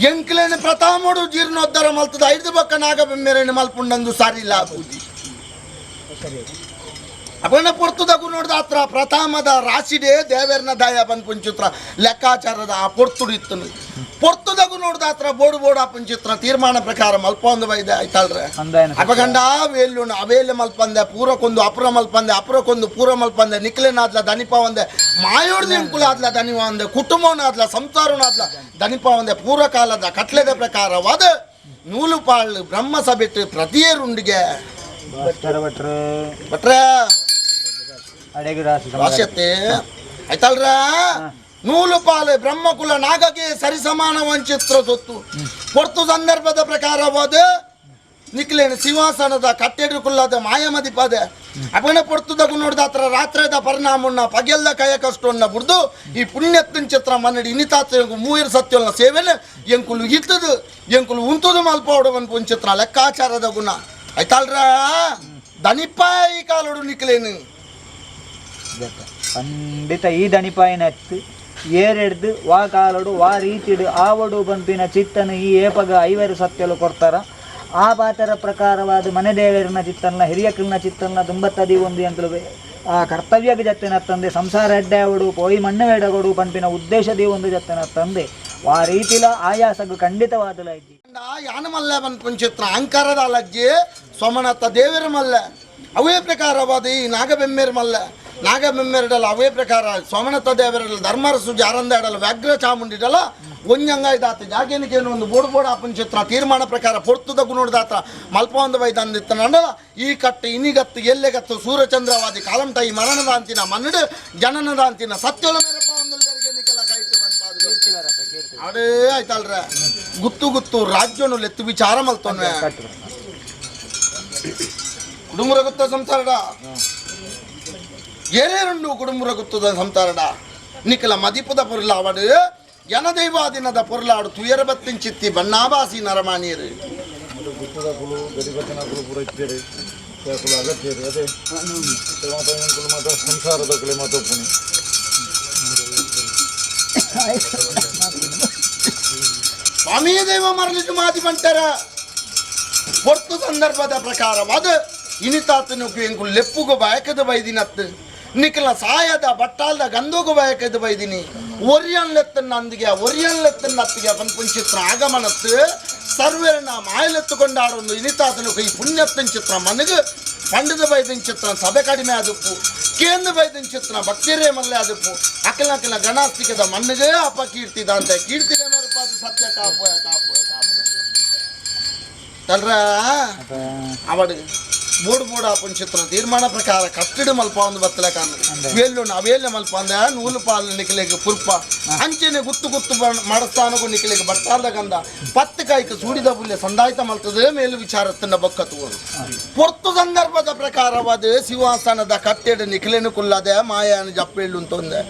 ಎಂಕ್ಲೇನು ಪ್ರತಾಮುಡು ಜೀರ್ಣೋದ್ಧಾರ ಮಲ್ತದ ಐದು ಬೊಕ್ಕ ನಾಗಬೆಮ್ಮೆರೇನು ಮಲ್ಪುಂಡಂದು ಸಾರಿಲ್ಲ ಪೂಜಿ ಅವನ ಪೊರ್ತುದಗು ನೋಡ್ದ ಹತ್ರ ಪ್ರಥಮದ ರಾಶಿಡೇ ದೇವೇರ್ನ ದಯ ಬಂದ್ ಪುಂಚಿತ್ರ ಲೆಕ್ಕಾಚಾರದ ಆ ಪೊರ್ತುಡು ಇತ್ತನು ಪೊರ್ತುದಗು ನೋಡ್ದ ಹತ್ರ ಬೋಡು ಬೋಡು ಆ ಪುಂಚಿತ್ರ ತೀರ್ಮಾನ ಪ್ರಕಾರ ಮಲ್ಪೊಂದು ಬೈದೆ ಆಯ್ತಾಳ್ರೆ ಅಪಗಂಡ ವೇಲ್ಯುಣ ಅವೇಲೆ ಮಲ್ಪಂದೆ ಪೂರಕ್ಕೊಂದು ಅಪುರ ಮಲ್ಪಂದೆ ಅಪುರಕ್ಕೊಂದು ಪೂರ ಮಲ್ಪಂದೆ ನಿಕ್ಲೆನಾದ್ಲ ದನಿಪ ಒಂದೆ ಮಾಯೋಡ್ದು ಎಂಕುಲಾದ್ಲ ದನಿವ ಒಂದೆ ಕುಟುಂಬನಾದ್ಲ ಸಂಸಾರನಾದ್ಲ ದನಿಪ ಒಂದೆ ಪೂರ್ವಕಾಲದ ಕಟ್ಲೆದ ಪ್ರಕಾರವಾದ ನೂಲು ಪಾಳು ಬ್ರಹ್ಮ ಸಭೆಟ್ಟು ಪ್ರತಿಯರುಂಡಿಗೆ ಭಟ್ರೆ ರಾಶಿ ಆಯ್ತಲ್ರ ನೂಲು ಪಾಲು ಬ್ರಹ್ಮಕುಲ ನಾಗಕ್ಕೆ ಸರಿಸಮಾನ ವಂಚಿತ್ರ ಸೊತ್ತು ಪೊರ್ತು ಸಂದರ್ಭದ ಪ್ರಕಾರವಾದ ನಿಕ್ಲೇನು ಸಿಂಹಾಸನದ ಕಟ್ಟೆಡು ಕುಲ್ಲದ ಮಾಯಮದಿಪದೆ ಅಪನ ಪೊರ್ತುದಗು ನೋಡ್ದ ಹತ್ರ ರಾತ್ರಿದ ಪರಿಣಾಮನ್ನ ಪಗೆಲ್ದ ಕಯ ಕಷ್ಟವನ್ನ ಬುಡ್ದು ಈ ಪುಣ್ಯತ್ತಿನ ಚಿತ್ರ ಮನ್ನಡಿ ಇನಿತಾತ ಮೂವೀರ್ ಸತ್ಯನ ಸೇವೆನ ಎಂಕುಲು ಇತ್ತದು ಎಂಕುಲು ಉಂತುದು ಮಲ್ಪವಡವನ್ ಪುಂಚಿತ್ರ ಲೆಕ್ಕಾಚಾರದ ಗುಣ ಆಯ್ತಲ್ರ ದನಿಪಾಯಿ ಕಾಲೋಡು ನಿಕ್ಲೇನು ಖಂಡಿತ ಈ ದಣಿಪಾಯಿನತ್ತು ಏರೆಡ್ದು ವಾ ಕಾಲಡು ವಾ ರೀತಿಡು ಆವಡು ಬಂಪಿನ ಚಿತ್ತನು ಈ ಏಪಗ ಐವರು ಸತ್ಯಲು ಕೊಡ್ತಾರ ಆ ಪಾತರ ಪ್ರಕಾರವಾದ ಮನೆದೇವರನ ಚಿತ್ತನ್ನ ಹಿರಿಯಕಲ್ನ ಚಿತ್ತನ್ನ ದುಂಬತ್ತದಿ ಒಂದು ಎಂತಲು ಆ ಕರ್ತವ್ಯಕ್ಕೆ ಜತ್ತಿನ ತಂದೆ ಸಂಸಾರ ಎಡ್ಡೆ ಅವಡು ಪೋಯಿ ಮಣ್ಣು ಬೇಡಗೊಡು ಪಂಪಿನ ಉದ್ದೇಶದಿ ಒಂದು ಜತ್ತಿನ ತಂದೆ ಆ ರೀತಿಲ ಆಯಾಸಗು ಖಂಡಿತವಾದಲ ಇದ್ದಿ ಯಾನ ಮಲ್ಲ ಪಂಚಿತ್ರ ಅಹಂಕಾರದ ಅಲಜ್ಜಿ ಸೋಮನಾಥ ದೇವರ ಮಲ್ಲ ಅವೇ ಪ್ರಕಾರವಾದ ಈ ನಾಗಬೆಮ್ಮೇರ ಮಲ್ಲ ನಾಗಬೆಮ್ಮೆರಡಲ್ಲ ಅವೇ ಪ್ರಕಾರ ಸೋಮನಾಥ ದೇವರಲ್ಲ ಧರ್ಮರಸು ಜಾರಂದಾಡಲ್ಲ ವ್ಯಾಘ್ರ ಚಾಮುಂಡಿಡಲ್ಲ ಒಂಜಂಗ ಇದಾತ ಜಾಗೇನಕೇನು ಒಂದು ಬೋಡು ಬೋಡು ಆಪನ್ ಚಿತ್ರ ತೀರ್ಮಾನ ಪ್ರಕಾರ ಪೊರ್ತುದ ಗುಣದಾತ ಮಲ್ಪ ಒಂದು ಬೈದಂದಿತ್ತನಲ್ಲ ಈ ಕಟ್ಟು ಇನಿಗತ್ತು ಎಲ್ಲೆಗತ್ತು ಸೂರ್ಯಚಂದ್ರವಾದಿ ಕಾಲಂಟಾಯಿ ಮರಣದ ಅಂತಿನ ಮನ್ನಡು ಜನನದ ಅಂತಿನ ಸತ್ಯೊಳ ಮೇರಪ್ಪ ಒಂದು ಅಡೇ ಆಯ್ತಲ್ರ ಗುತ್ತು ಗುತ್ತು ರಾಜ್ಯನು ಲೆತ್ತು ವಿಚಾರ ಮಲ್ತೊನ್ವೆ ಕುಡುಂಬರ ಗುತ್ತ ಸಂಸಾರಡ ಏರೇರುಂಡು ಕುಡುಂಬರ ಗುತ್ತದ ಸಂಸಾರಡ ನಿಖಲ ಮದಿಪದ ಪೊರ್ಲಾವಡು ಜನದೈವಾದಿನದ ಪೊರ್ಲಾಡು ತುಯರ ಬತ್ತಿನ ಚಿತ್ತಿ ಬಣ್ಣಾಬಾಸಿ ನರಮಾನಿಯರು ಗುತ್ತದಕುಲು ಗಡಿಬತ್ತಿನಕುಲು ಪೂರ ಇತ್ತೇರು ಅಕುಲು ಅಗತ್ಯರು ಅದೇ ಮಾತ್ರ ಸಂಸಾರದಕುಲೆ ಮಾತೊಪ್ಪುನಿ ಸ್ವಾಮಿ ದೈವ ಮರಳಿದು ಮಾದಿ ಬಂಟರ ಪೊರ್ತು ಸಂದರ್ಭದ ಪ್ರಕಾರವಾದ ಇನಿತಾತನಕು ಎಂಕು ಲೆಪ್ಪುಗು ಬಯಕದ ಬೈದಿನತ್ತು ನಿಖಲ ಸಾಯದ ಬಟ್ಟಾಲ್ದ ಗಂಧೋಗು ಬಯಕದ ಬೈದಿನಿ ಒರಿಯನ್ ಲೆತ್ತನ್ನ ಅಂದಿಗೆ ಒರಿಯನ್ ಲೆತ್ತನ್ನ ಅತ್ತಿಗೆ ಪನ್ಪುಂಚಿತ್ರ ಆಗಮನತ್ತು ಸರ್ವೇರನ ಮಾಯಲೆತ್ತುಕೊಂಡಾಡೊಂದು ಇನಿತಾತನಕು ಈ ಪುಣ್ಯತ್ತನ್ ಚಿತ್ರ ಮನಗು ಪಂಡದ ಬೈದಿನ ಚಿತ್ರ ಸಭೆ ಕಡಿಮೆ ಆದಪ್ಪು ಕೇಂದ್ರ ಬೈದಿನ ಚಿತ್ರ ಭಕ್ತಿರೇ ಮಲ್ಲೆ ಆದಪ್ಪು ಅಕಲ ಅಕಲ ಗಣಾಸ್ತಿಕದ ಮಣ್ಣಿಗೆ ಅಪ ಕೀರ್ತಿದ ಅಂತ ಕೀರ್ತಿನ ಮೇರೆ ಸತ್ಯ ಕಾಪು ಕಾಪು ಕಾಪು ತಲ್ರ ಅವಡು ಮೂಡು ಮೂಡು ಆಪನ್ ಚಿತ್ರ ತೀರ್ಮಾನ ಪ್ರಕಾರ ಕಟ್ಟಡ ಮಲ್ಪ ಒಂದು ಬತ್ತಲ ಕಾಣ ವೇಲು ಅವೇಲೆ ಮಲ್ಪ ಅಂದ ನೂಲು ಪಾಲು ನಿಖಲೆಗೆ ಪುರ್ಪ ಅಂಚೆನೆ ಗುತ್ತು ಗುತ್ತು ಮಡಸ್ಥಾನಗೂ ನಿಖಲೆಗೆ ಬಟ್ಟಾದ ಗಂಧ ಪತ್ತು ಕಾಯ್ಕ ಸೂಡಿದ ಬುಲ್ಲೆ ಸಂದಾಯ್ತ ಮಲ್ತದೆ ಮೇಲು ವಿಚಾರ ತಿನ್ನ ಬೊಕ್ಕತು ಪೊರ್ತು ಸಂದರ್ಭದ ಪ್ರಕಾರವಾದ ಸಿಂಹಾಸನದ ಕಟ್ಟೆಡು ನಿಖಲೆನು ಕುಲ್ಲದೆ ಮಾಯಾನು ಜಪ್ಪೇಳು ಅಂತಂದೆ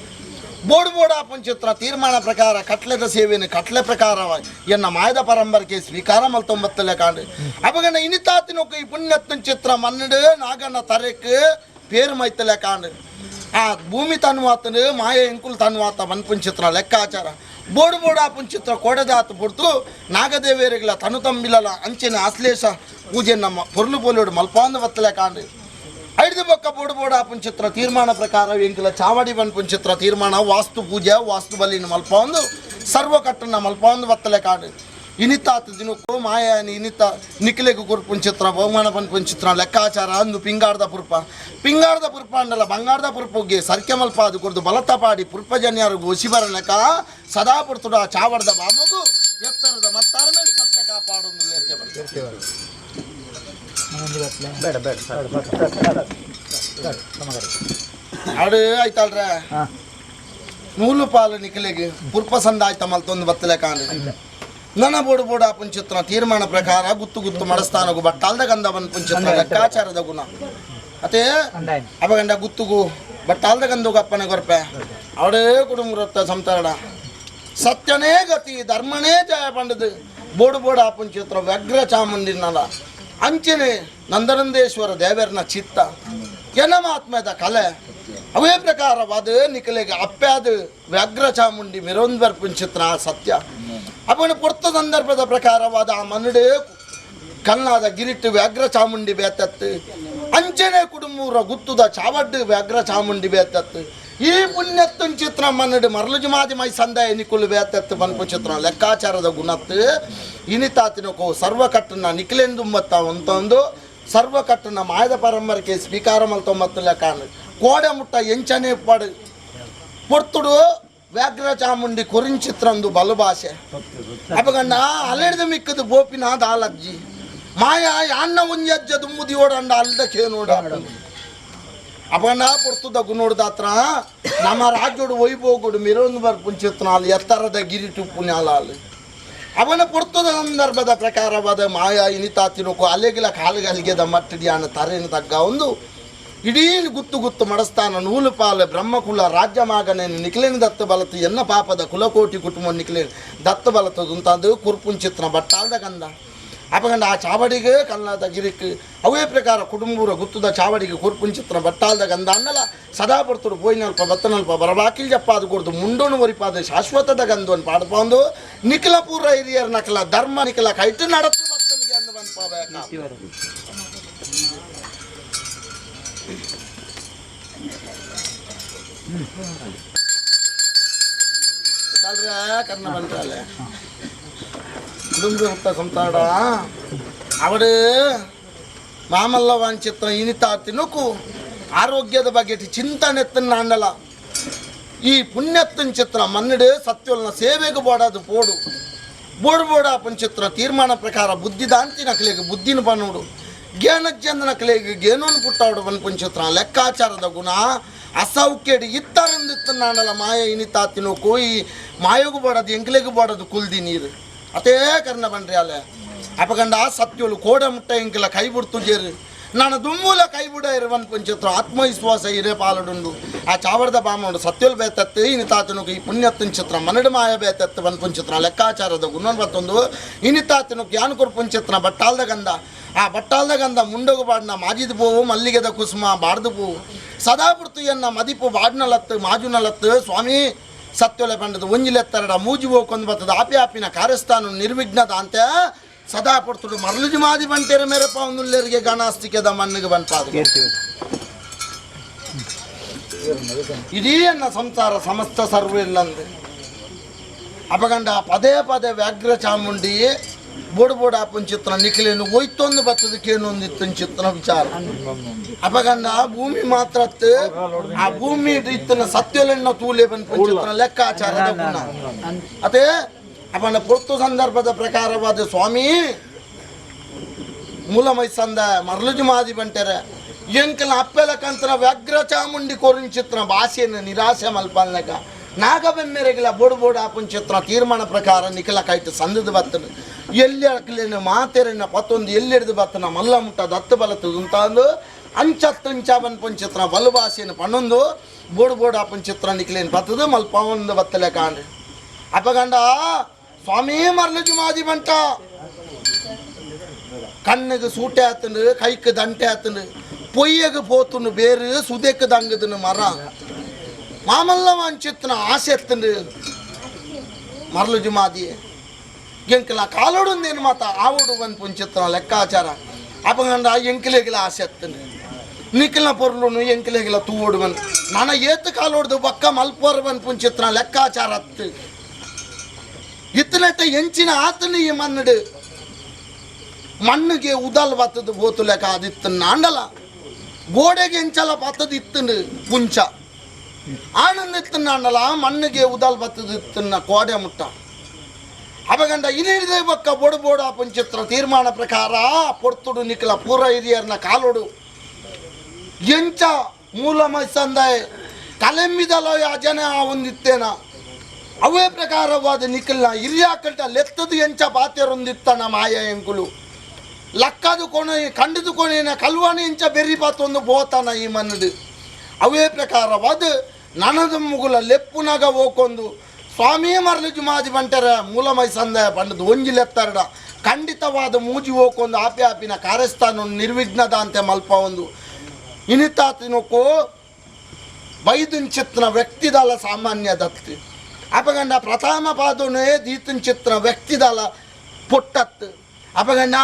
ಬೋರ್ಡ್ ಬೋರ್ಡ್ ಆಪನ್ ಚಿತ್ರ ತೀರ್ಮಾನ ಪ್ರಕಾರ ಕಟ್ಲೆದ ಸೇವೆಯನ್ನು ಕಟ್ಲೆ ಪ್ರಕಾರವಾಗಿ ಎನ್ನ ಮಾಯದ ಪರಂಪರೆಗೆ ಸ್ವೀಕಾರ ಮಲ್ತೊಂಬತ್ತಲೆ ಕಾಂಡು ಅಪಗನ ಇನಿತಾತಿನೊಕ್ಕ ಈ ಪುಣ್ಯತ್ತನ್ ಚಿತ್ರ ಮನ್ನಡು ನಾಗನ ತರೆಕ್ ಪೇರು ಮೈತಲೆ ಕಾಂಡು ಆ ಭೂಮಿ ತನ್ವಾತನು ಮಾಯ ಎಂಕುಲ್ ತನ್ವಾತ ಮನ್ಪುನ್ ಚಿತ್ರ ಲೆಕ್ಕಾಚಾರ ಬೋರ್ಡ್ ಬೋರ್ಡ್ ಆಪನ್ ಚಿತ್ರ ಕೊಡದಾತ ಪುಡ್ತು ನಾಗದೇವೇರಿಗಳ ತನು ತಂಬಿಲಲ ಅಂಚಿನ ಆಶ್ಲೇಷ ಪೂಜೆ ನಮ್ಮ ಪೊರ್ಲು ಪೊಲೋಡು ಮಲ್ಪಾಂದ ಬತ್ತಲೆ ಕಾಂಡು ಐದು ಬೊಕ್ಕ ಬೋಡು ಬೋಡ ಪುಂಚಿತ್ರ ತೀರ್ಮಾನ ಪ್ರಕಾರ ಎಂಕುಲ ಚಾವಡಿ ಬನ್ ಪುಂಚಿತ್ರ ತೀರ್ಮಾನ ವಾಸ್ತು ಪೂಜೆ ವಾಸ್ತು ಬಲಿನ ಮಲ್ಪೊಂದು ಸರ್ವಕಟ್ಟನ್ನ ಮಲ್ಪೊಂದು ಬತ್ತಲೆ ಕಾಡು ಇನಿತಾತ ದಿನಕ್ಕೂ ಮಾಯಾನಿ ಇನಿತ ನಿಖಲೆಗು ಗುರು ಪುಂಚಿತ್ರ ಬಹುಮಾನ ಬನ್ ಪುಂಚಿತ್ರ ಲೆಕ್ಕಾಚಾರ ಅಂದು ಪಿಂಗಾರದ ಪುರ್ಪ ಪಿಂಗಾರದ ಪುರ್ಪ ಅಂಡಲ ಬಂಗಾರದ ಪುರ್ಪುಗೆ ಸರ್ಕೆ ಮಲ್ಪ ಅದು ಕುರ್ದು ಬಲತ ಪಾಡಿ ಪುರ್ಪಜನ್ಯರು ಒಸಿ ಬರಲಕ ಸದಾ ಪುರ್ತುಡ ಚಾವಡ್ದ ಬಾಮಗು ಎತ್ತರದ ಮತ್ತಾರ ಮೇಲೆ ಸತ್ಯ ಕಾಪಾಡೊಂದು ಬೇಡ ಬೇಡ ಅಡು ಆಯ್ತಲ್ರ ನೂಲು ಪಾಲು ನಿಖಲೆಗೆ ಪುರ್ಪ ಸಂದಾಯ್ತ ಮಲ್ತೊಂದು ಬತ್ತಲೆ ಕಾಂಡು ನನ್ನ ಬೋಡು ಬೋಡ ಪುಂಚಿತ್ರ ತೀರ್ಮಾನ ಪ್ರಕಾರ ಗುತ್ತು ಗುತ್ತು ಮಡಸ್ಥಾನಗು ಬಟ್ಟಾಲ್ದ ಗಂಧ ಬನ್ ಪುಂಚಿತ್ರ ಲೆಕ್ಕಾಚಾರದ ಗುಣ ಅದೇ ಅಪಗಂಡ ಗುತ್ತುಗು ಬಟ್ಟಾಲ್ದ ಗಂಧಗು ಅಪ್ಪನ ಕೊರ್ಪೆ ಅವಡೇ ಕುಟುಂಬ ಸಂತಾರಡ ಸತ್ಯನೇ ಗತಿ ಧರ್ಮನೇ ಜಯ ಪಂಡದು ಬೋಡು ಬೋಡ ಪುಂಚಿತ್ರ ವ್ಯಗ್ರ ಚಾಮುಂಡಿನಲ ಅಂಚನೆ ನಂದನಂದೇಶ್ವರ ದೇವರನ ಚಿತ್ತ ಎನಮಾತ್ಮದ ಕಲೆ ಅವೇ ಪ್ರಕಾರವಾದ ನಿಖಲೆಗೆ ಅಪ್ಪ್ಯಾದ ವ್ಯಾಘ್ರ ಚಾಮುಂಡಿ ಮಿರೋನ್ವರ್ ಪುಂಚಿತ್ರ ಸತ್ಯ ಅವನ ಪುರ್ತ ಸಂದರ್ಭದ ಪ್ರಕಾರವಾದ ಆ ಮನಡೆ ಕಲ್ನಾದ ಗಿರಿಟ್ಟು ವ್ಯಾಘ್ರ ಚಾಮುಂಡಿ ಬೇತತ್ತು ಅಂಚನೆ ಕುಡುಮೂರ ಗುತ್ತುದ ಚಾವಡ್ಡು ವ್ಯಾಘ್ರ ಚಾಮುಂಡಿ ಬೇತತ್ತು ಈ ಪುಣ್ಯತ್ತನ್ ಚಿತ್ರ ಮನ್ನಡು ಮರಳು ಜುಮಾದಿ ಮೈ ಸಂದಾಯ ನಿಕುಲು ಬೇತತ್ತು ಬನ್ಪು ಚಿತ್ರ ಲೆಕ್ಕಾಚಾರದ ಗುಣತ್ತು ಇನಿತಾತಿನಕೋ ಸರ್ವಕಟ್ಟನ ನಿಖಲೆಂದುಂಬತ್ತ ಅಂತಂದು ಸರ್ವಕಟ್ಟನ ಮಾಯದ ಪರಂಪರೆಗೆ ಸ್ವೀಕಾರ ಮಲ್ತೊಂಬತ್ತು ಲೆಕ್ಕಾನು ಕೋಡೆ ಮುಟ್ಟ ಎಂಚನೆ ಪಡು ಪೊರ್ತುಡು ವ್ಯಾಘ್ರ ಚಾಮುಂಡಿ ಕೊರಿಂಚಿತ್ರಂದು ಬಲು ಭಾಷೆ ಅಪಗಂಡ ಅಲೆಡ್ದು ಮಿಕ್ಕದು ಬೋಪಿನ ದಾಲಜ್ಜಿ ಮಾಯಾ ಯಾನ್ನ ಒಂಜಜ್ಜ ದುಮ್ಮುದಿಯೋಡಂಡ ಅಲ್ದ ಕೇನೋಡ ಅಪಗಂಡ ಪೊರ್ತುದ ಗುಣೋಡ್ದಾತ್ರ ನಮ್ಮ ರಾಜ್ಯೋಡು ವೈಭೋಗುಡು ಮಿರೋನ್ ಬರ್ ಪುಂಚಿತ್ನಾಲ್ ಎತ್ತರದ ಗಿರಿಟು ಪುಣ್ಯಾಲಾಲ್ ಅವನ ಪೊರ್ತದ ಸಂದರ್ಭದ ಪ್ರಕಾರವಾದ ಮಾಯಾ ಇನಿತಾತಿನೋಕು ಅಲೆಗಿಲ ಕಾಲುಗಲಿಗೆದ ಮಟ್ಟಡಿಯಾನ ತರೇನು ತಗ್ಗ ಒಂದು ಇಡೀ ಗುತ್ತು ಗುತ್ತು ಮಡಸ್ಥಾನ ನೂಲು ಪಾಲು ಬ್ರಹ್ಮಕುಲ ರಾಜ್ಯ ಮಾಗನೆ ನಿಖಲೇನ ದತ್ತ ಬಲತು ಎನ್ನ ಪಾಪದ ಕುಲಕೋಟಿ ಕುಟುಂಬ ನಿಖಲೇನ ದತ್ತ ಬಲತದುಂತಂದು ಕುರ್ಪುಂಚಿತ್ನ ಬಟ್ಟಾಲ್ದ ಗಂಧ ಅಪಗಂಡ ಆ ಚಾವಡಿಗೆ ಕಲ್ನಾದ ಗಿರಿಕ್ ಅವೇ ಪ್ರಕಾರ ಕುಟುಂಬೂರ ಗುತ್ತುದ ಚಾವಡಿಗೆ ಕುರ್ಪುಂಚಿತ್ನ ಬಟ್ಟಾಲ್ದ ಗಂಧ ಅನ್ನಲ ಸದಾ ಪಡ್ತುಡು ಪೋಯಿನಲ್ಪ ಬತ್ತನಲ್ಪ ಬರಬಾಕಿಲ್ ಜಪ್ಪಾದ ಕೊಡ್ದು ಮುಂಡೋನು ಒರಿಪಾದ ಶಾಶ್ವತದ ಗಂಧವನ್ನು ಪಾಡ್ಪೊಂದು ನಿಖಲ ಪೂರ ಹಿರಿಯರ್ ನಕಲ ಧರ್ಮ ನಿಖಲ ಕೈಟು ನಡತು ಬತ್ತನಿಗೆ ಅಂದು ಬಂದ್ಪಾಬೇಕ. ಕರ್ಣ ಬಂತಾಲೆ ಕುಟುಂಬ ಹುಟ್ಟ ಸಂತಾಡ ಅವಡು ಮಾಮಲ್ಲವಾನ್ ಚಿತ್ರ ಇನಿತಾ ತಿನುಕು ಆರೋಗ್ಯದ ಬಗ್ಗೆ ಚಿಂತನೆತ್ತನ್ನ ಅಂಡಲ ಈ ಪುಣ್ಯತ್ತನ್ ಚಿತ್ರ ಮನ್ನಡು ಸತ್ಯೊಲ್ನ ಸೇವೆಗೆ ಬೋಡದು ಪೋಡು ಬೋಡು ಬೋಡ ಪಂಚಿತ್ರ ತೀರ್ಮಾನ ಪ್ರಕಾರ ಬುದ್ಧಿದಾಂತಿ ನಕಲಿಗೆ ಬುದ್ಧಿನ ಬನ್ನೋಡು ಗೇನಜ್ಜಂದ ನಕಲಿಗೆ ಗೇನೋನ್ ಪುಟ್ಟಾಡು ಬನ್ ಪಂಚಿತ್ರ ಲೆಕ್ಕಾಚಾರದ ಗುಣ ಅಸೌಖ್ಯಡು ಇತ್ತರಂದಿತ್ತನ್ನಾಂಡಲ ಮಾಯ ಇನಿತಾ ತಿನುಕು ಈ ಮಾಯಗೂ ಬೋಡದು ಎಂಕ್ಲೆಗೂ ಬೋಡದು ಕುಲ್ದಿ ನೀರು ಅತೇ ಕರ್ಣ ಬನ್ರಿ ಅಲೆ ಅಪಗಂಡ ಸತ್ಯೋಳು ಕೋಡ ಮುಟ್ಟ ಎಂಕಿಲ ಕೈ ಬಿಡ್ತು ಜೇರು ನಾನು ದುಮ್ಮೂಲ ಕೈ ಬಿಡ ಇರುವನ್ ಪಂಚಿತ್ರ ಆತ್ಮವಿಶ್ವಾಸ ಇರೇ ಪಾಲಡುಂಡು ಆ ಚಾವರ್ದ ಬಾಮುಂಡು ಸತ್ಯೋಲ್ ಬೇತತ್ತು ಇನಿತಾತನುಕು ಈ ಪುಣ್ಯತ್ತನ್ ಚಿತ್ರ ಮನಡು ಮಾಯ ಬೇತತ್ತು ಬನ್ ಪುಂಚಿತ್ರ ಲೆಕ್ಕಾಚಾರದ ಗುಣನ್ ಬತ್ತೊಂದು ಇನಿತಾತನುಕು ಯಾನ್ ಕೊರ್ ಪುಂಚಿತ್ರ ಬಟ್ಟಾಲ್ದ ಗಂಧ ಆ ಬಟ್ಟಾಲ್ದ ಗಂಧ ಮುಂಡಗು ಬಾಡ್ನ ಮಾಜಿದ ಪೂವು ಮಲ್ಲಿಗೆದ ಕುಸುಮ ಬಾಡ್ದು ಪೂವು ಸದಾ ಪುರ್ತು ಎನ್ನ ಮದಿಪು ಬಾಡ್ನಲತ್ತು ಮಾಜುನಲತ್ತು ಸ್ವಾಮಿ ಸತ್ಯೊಲೆ ಪಂಡದ ಒಂಜಿಲೆತ್ತರಡ ಮೂಜಿ ಹೋಗೊಂದು ಬರ್ತದ ಆಪಿ ಆಪಿನ ಕಾರ್ಯಸ್ಥಾನ ನಿರ್ವಿಘ್ನದ ಅಂತ ಸದಾ ಪಡ್ತುಡು ಮರಳುಜಿ ಮಾದಿ ಬಂಟೇರ ಮೇರೆ ಪಾವುನುಲ್ಲೇರಿಗೆ ಗಣಾಸ್ತಿಕೆದ ಮಣ್ಣಿಗೆ ಬನ್ಪಾದ ಇಡೀ ಅನ್ನ ಸಂಸಾರ ಸಮಸ್ತ ಸರ್ವ ಇಲ್ಲಂದೆ ಅಪಗಂಡ ಪದೇ ಪದೇ ವ್ಯಾಘ್ರ ಚಾಮುಂಡಿ ಬೋಡು ಬೋಡು ಆಪುಂಚಿತ್ರ ನಿಖಿಲೇನು ಒಯ್ತೊಂದು ಬತ್ತದಕ್ಕೇನೊಂದಿತ್ತು ಚಿತ್ರ ವಿಚಾರ. ಅಪಗಂಡ ಭೂಮಿ ಮಾತ್ರ ಆ ಭೂಮಿ ಇತ್ತನ ಸತ್ಯಲೆನ್ನ ತೂಲೆ ಬಂದ ಲೆಕ್ಕಾಚಾರದ ಗುಣ ಅದೇ. ಅವನ ಪೊರ್ತು ಸಂದರ್ಭದ ಪ್ರಕಾರವಾದ ಸ್ವಾಮಿ ಮೂಲಮೈಸಂದ ಮರಳುಜು ಮಾದಿ ಬಂಟೆರೆ ಎಂಕಲ ಅಪ್ಪೆಲಕಂತನ ವ್ಯಾಘ್ರ ಚಾಮುಂಡಿ ಕೋರಿಂಚಿತ್ರ ಭಾಷೆಯನ್ನು ನಿರಾಸೆ ಮಲ್ಪಲ್ನಕ ನಾಗಬೆಮ್ಮೆರೆಗಿಲ ಬೋಡು ಬೋಡು ಆಪುಂಚಿತ್ರ ತೀರ್ಮಾನ ಪ್ರಕಾರ ನಿಖಲ ಕಾಯ್ತು ಸಂದದ ಬತ್ತನು ಎಲ್ಲಿ ಅಕ್ಲೇನು ಮಾತೆರನ್ನ ಪತ್ತೊಂದು ಎಲ್ಲಿಡ್ದು ಬತ್ತನ ಮಲ್ಲ ಮುಟ್ಟ ದತ್ತು ಬಲತ್ತು ಅಂದು ಅಂಚತ್ತಂಚ ಪಂಚಿತ್ರ ಬಲು ಭಾಷೆಯನ್ನು ಪನ್ನೊಂದು ಬೋಡು ಬೋಡು ಆಪುಂಚಿತ್ರ ನಿಖಲೇನು ಬತ್ತದು ಮಲ್ಪವೊಂದು ಬತ್ತಲೆ ಕಾಂಡ್. ಅಪಗಂಡ ಸ್ವಾಮಿ ಮರಳುಜು ಮಾದಿ ಬಂಟ ಕಣ್ಣಿಗೆ ಸೂಟೆ ಆತನು ಕೈக்கு ದಂಟೆ ಆತನು பொய்யகு போத்துன்னு பேரு சுதேக்கு தங்குதுன்னு மரம் மாமல்ல வாஞ்சித்தன ஆசை ಎತ್ತನು ಮರಳು ಜುಮಾದಿ ಎಂಕಲ ಕಾಲೋಡು నేను ಮಾತ ಆವೋಡು ಬಂದು ಪುಂಚಿತ್ತನ ಲೆಕ್ಕಾಚಾರ. ಅಪಗಂಡ ಎಂಕಲೆಗಿಲ ಆಸೆ ಎತ್ತನು ನಿಖಿಲ ಪೊರ್ಲುನು ಎಂಕಲೆಗಿಲ ತೂವೋಡು ಬಂದು ನನ್ನ ಏತು ಕಾಲೋಡ್ದು ಬಕ್ಕ ಮಲ್ಪೋರ್ ಬಂದು ಪುಂಚಿತ್ತನ ಲೆಕ್ಕಾಚಾರ ಅತ್ತು ಇತ್ತನೆಟ್ಟ ಎಂಚಿನ ಆತನು ಈ ಮನ್ನಡು ಮಣ್ಣಿಗೆ ಉದಲ್ ಬತ್ತದು ಬೋತು ಲೆಕ್ಕ ಅದಿತ್ತನ್ನ ಅಂಡಲ ಗೋಡೆಗೆ ಎಂಚಲ ಬತ್ತದು ಇತ್ತನು ಪುಂಚ ಆನಂದ ಇತ್ತನ್ನ ಅಂಡಲ ಮಣ್ಣಿಗೆ ಉದಲ್ ಬತ್ತದು ಇತ್ತನ್ನ ಕೋಡೆ ಮುಟ್ಟ. ಅಪಗಂಡ ಇನ್ನಿದೆ ಬಕ್ಕ ಬೋಡು ಬೋಡ ಪುಂಚಿತ್ರ ತೀರ್ಮಾನ ಪ್ರಕಾರ ಪೊರ್ತುಡು ನಿಖಲ ಪೂರ ಹಿರಿಯರ್ನ ಕಾಲೋಡು ಎಂಚ ಮೂಲ ಮೈಸಂದಾಯ ಕಲೆಂಬಿದಲ ಜನ ಒಂದಿತ್ತೇನ ಅವೇ ಪ್ರಕಾರವಾದ ನಿಖಲ್ನ ಹಿರಿಯಾಕಂಟ ಲೆತ್ತದು ಎಂಚ ಪಾತೆರೊಂದಿತ್ತನ ಮಾಯ ಎಂಕುಲು ಲಕ್ಕದು ಕೊನೆ ಕಂಡದು ಕೊನೆನ ಕಲ್ವಾಣಿ ಎಂಚ ಬೆರ್ರಿ ಪಾತೊಂದು ಬೋತಾನ ಈ ಮನ್ನದು ಅವೇ ಪ್ರಕಾರವಾದ ನನದ ಮುಗುಲ ಲೆಪ್ಪುನಗ ಹೋಕೊಂದು ಸ್ವಾಮಿ ಮರಳು ಮಾಜಿ ಬಂಟರ ಮೂಲಮೈ ಸಂದಾಯ ಪಂಡದು ಒಂಜಿ ಲೆತ್ತರಡ ಖಂಡಿತವಾದ ಮೂಜಿ ಹೋಕೊಂದು ಆಪಿ ಆಪಿನ ಕಾರ್ಯಸ್ಥಾನ ನಿರ್ವಿಘ್ನದ ಅಂತೆ ಮಲ್ಪ ಒಂದು ಇನಿತಾತಿನೊಕ್ಕೋ ಬೈದುಂಚಿತ್ನ ವ್ಯಕ್ತಿದಲ ಸಾಮಾನ್ಯ ದತ್ತಿ ಅಪಗಂಡ ಪ್ರಥಮ ಪಾದೋನೇ ದೀತುಂಚಿತ್ನ ವ್ಯಕ್ತಿದಲ ಪೊಟ್ಟತ್ತು. ಅಪಗಂಡ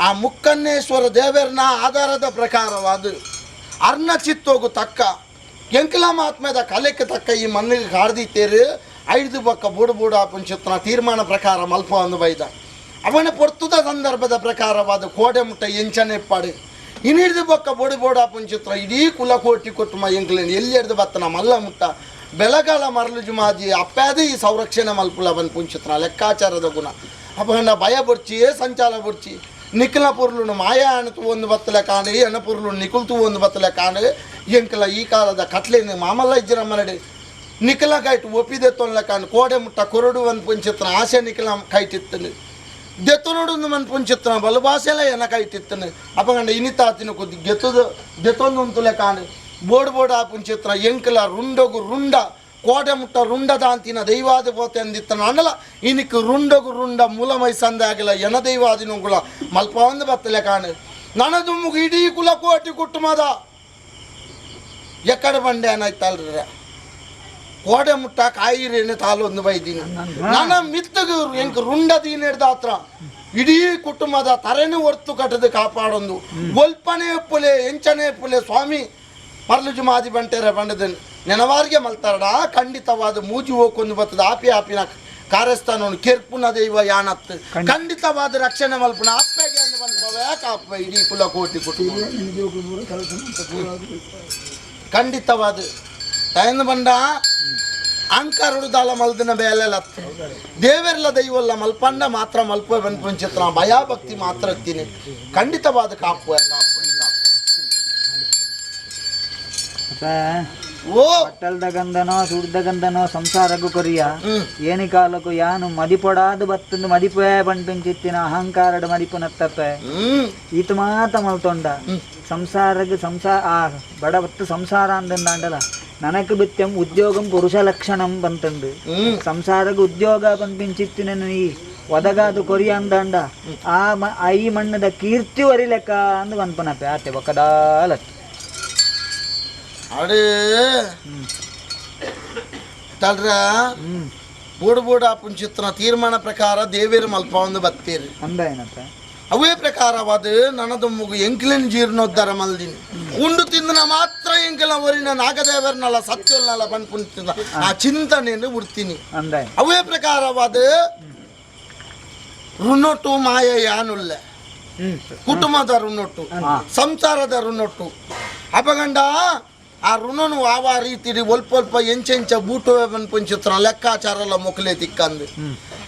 ಆ ಮುಕ್ಕನ್ನೇಶ್ವರ ದೇವರನ ಆಧಾರದ ಪ್ರಕಾರವಾದ ಅರ್ಣ ಚಿತ್ತೋಗು ತಕ್ಕ ಎಂಕಲ ಮಹಾತ್ಮೆದ ಕಲೆಕ್ಕೆ ತಕ್ಕ ಈ ಮಣ್ಣಿಗೆ ಕಾಡ್ದಿತ್ತೇರು ಐದು ಪಕ್ಕ ಬುಡು ಬುಡು ಆಪುಂಚಿತ್ನ ತೀರ್ಮಾನ ಪ್ರಕಾರ ಮಲ್ಪ ಒಂದು ಬೈದ ಅವನ ಪೊರ್ತುದ ಸಂದರ್ಭದ ಪ್ರಕಾರವಾದ ಕೋಡೆ ಮುಟ್ಟ ಎಂಚನೆ ಪಾಡು ಇನ್ನಿಡ್ದು ಬೊಕ್ಕ ಬೊಡು ಬೋಡು ಆಪುಂಚಿತ್ರ ಇಡೀ ಕುಲಕೋಟಿ ಕುಟುಂಬ ಎಂಕ್ಲೇನು ಎಲ್ಲಿ ಹಿಡ್ದು ಬತ್ತನ ಮಲ್ಲ ಮುಟ್ಟ ಬೆಳಗಾಲ ಮರಳು ಜುಮಾದಿ ಅಪ್ಪಾದೆ ಈ ಸಂರಕ್ಷಣೆ ಮಲ್ಪುಲ ಬಂದು ಪುಂಚಿತ್ರ ಲೆಕ್ಕಾಚಾರದ ಗುಣ. ಅಪಗಂಡ ಭಯ ಬೊರ್ಚಿ ಸಂಚಾಲ ಬೊರ್ಚಿ ನಿಖಲ ಪೊರ್ಲುನು ಮಾಯಾ ಅಣತು ಒಂದು ಬತ್ತಲೆ ಕಾಣೆ ಎನ್ನ ಪೊರ್ಲು ನಿಕುಲ್ತು ಒಂದು ಬತ್ತಲೆ ಕಾಣೆ ಎಂಕಲ ಈ ಕಾಲದ ಕಟ್ಲೇನು ಮಾಮಲ್ಲ ಇಜ್ಜಿರಮ್ಮನಡೆ ನಿಖಲ ಕೈಟ್ ಒಪ್ಪಿದೆ ತೊನ್ಲೆ ಕಾಣು ಕೋಡೆ ಮುಟ್ಟ ಕೊರಡು ಒಂದು ಪುಂಚಿತ್ರ ಆಸೆ ನಿಖಲ ಕೈಟಿತ್ತನು ದೆತ್ತನೋಡು ಮನ್ ಪುಂಚಿತ್ರ ಬಲು ಭಾಷೆಲ ಎನ ಕೈಟಿತ್ತನು. ಅಪಗಂಡ ಇನಿತಾತಿನ ಕೊದ್ದಿ ಗೆತ್ತದ ದೆತ್ತೊಂದು ಉಂತುಲೆ ಕಾಣು ಬೋಡು ಬೋಡು ಆ ಪುಂಚಿತ್ರ ಎಂಕಲ ರುಂಡೊಗು ರುಂಡ ಕೋಡೆ ಮುಟ್ಟ ರುಂಡದಾಂತಿನ ದೈವಾದ ಪೋತೆ ಅಂದಿತ್ತನ ಅಂಡಲ ಇನಿಕ್ ರುಂಡಗು ರುಂಡ ಮೂಲಮೈ ಸಂದಾಗಲ ಎನ ದೈವಾದಿನುಗುಲ ಮಲ್ಪ ಒಂದು ಬತ್ತಲೆ ಕಾಣು ನನದುಮ್ಮುಗು ಇಡೀ ಕುಲ ಕೋಟಿ ಕುಟುಂಬದ ಎಕ್ಕಡ ಬಂಡೆ ಅನ್ನಾಯ್ತಲ್ರ ಕೋಡೆ ಮುಟ್ಟ ಕಾಯಿರೇನು ತಾಲೊಂದು ಬೈದೀನಿ ನನ್ನ ಮಿತ್ತಗು ಎಂಕ್ ರುಂಡ ದೀನೆಡ್ದ ಹತ್ರ ಇಡೀ ಕುಟುಂಬದ ತರೆನು ಹೊರ್ತು ಕಟ್ಟದು ಕಾಪಾಡೊಂದು ಒಲ್ಪನೆ ಪುಲೆ ಎಂಚನೆ ಪುಲೆ ಸ್ವಾಮಿ ಮರಳು ಮಾದಿ ಬಂಟೆರ ಬಂಡದನ್ ನೆನವಾರಿಗೆ ಮಲ್ತಾರಡ ಖಂಡಿತವಾದ ಮೂಜಿ ಹೋಗೊಂದು ಬರ್ತದ ಆಪಿ ಆಪಿನ ಕಾರ್ಯಸ್ಥಾನವನ್ನು ಕೆರ್ಪುನ ದೈವ ಯಾನತ್ತು ಖಂಡಿತವಾದ ರಕ್ಷಣೆ ಮಲ್ಪುನ ಅಪ್ಪೆಗೆ ಅಂದು ಬಂದ ಕಾಪ ಇಡೀ ಕುಲ ಕೋಟಿ ಕುಟುಂಬ ಖಂಡಿತವಾದ ತಾಯಂದು ಬಂಡ ಅಂಕರುಡು ದಾಲ ಮಲ್ದಿನ ಬೇಲೆಲತ್ತು ದೇವೆರ್ಲ ದೈವಲ್ಲ ಮಲ್ಪಂಡ ಮಾತ್ರ ಮಲ್ಪ ಬಂದ್ಪುಂಚಿತ್ರ ಭಯಭಕ್ತಿ ಮಾತ್ರ ಇತ್ತೀನಿ ಖಂಡಿತವಾದ ಕಾಪು ಕಾಪು. ಓ ಬಟ್ಟಲ್ದ ಗಂಧನೋ ಸುಡ್ದ ಗಂಧನೋ ಸಂಸಾರಗು ಕೊರಿಯ ಏನಿ ಕಾಲಕ್ಕೂ ಯಾನು ಮದಿಪೊಡಾದು ಬತ್ತಂದು ಮದಿಪೇ ಪಂಪಿಂಚಿತ್ತಿನ ಅಹಂಕಾರಡು ಮದಿಪು ನತ್ತಪ್ಪೆ ಈತ ಮಾತ ಮಲ್ತೊಂಡ ಸಂಸಾರಗ್ ಸಂಸಾರ ಆ ಬಡ ಬತ್ತು ಸಂಸಾರ ಅಂದಂದಾಂಡಲ ನನకు ಬಿತ್యం ಉದ್ಯೋಗಂ ಪುರುಷ ಲಕ್ಷಣಂ ಬಂತಂದು ಸಂಸಾರಗ್ ಉದ್ಯೋಗ ಪಂಪಿಂಚಿತ್ತಿನ ಈ ಒದಗಾದು ಕೊರಿಯ ಅಂದಾಂಡ ಆ ಈ ಮಣ್ಣದ ಕೀರ್ತಿ ವರಿಲೆಕ್ಕ ಅಂದು ಪನ್ಪನಪ್ಪೆ ಆತೆ ಬೊಕ್ಕದಾಲತ್ತು. ಅಡೇ ತಲ್ರ ಬೋಡು ಬೋಡು ಆಪುಂಚಿತ್ತಿನ ತೀರ್ಮಾನ ಪ್ರಕಾರ ದೇವೇರು ಮಲ್ಪ ಒಂದು ಬತ್ತೇರು ಅಂದಾಯನತ್ತ ಅವೇ ಪ್ರಕಾರವಾದ ನನದೊಮ್ಮಗು ಎಂಕಿಲಿನ ಜೀರ್ಣೋದ್ಧಾರ ಮಲ್ದಿನಿ ಉಂಡು ತಿಂದನ ಮಾತ್ರ ಎಂಕಿಲ ಒರಿನ ನಾಗದೇವರನಲ್ಲ ಸತ್ಯನಲ್ಲ ಪನ್ಪುಂತಿಂದ ಆ ಚಿಂತನೆಯನ್ನು ಬಿಡ್ತೀನಿ ಅಂದಾಯ ಅವೇ ಪ್ರಕಾರವಾದ ಋಣೊಟ್ಟು ಮಾಯ ಯಾನುಲ್ಲ ಕುಟುಂಬದ ಋಣೊಟ್ಟು ಸಂಸಾರದ ಋಣೊಟ್ಟು ಅಪಗಂಡ ಆ ಋಣನು ಆವ ರೀತಿ ಒಲ್ಪ ಒಲ್ಪ ಎಂಚೆಂಚ ಬೂಟುವೆ ಪನ್ಪುಂಚಿತ್ರ ಲೆಕ್ಕಾಚಾರಲ್ಲ ಮೊಕಲೆ ತಿಕ್ಕಂದು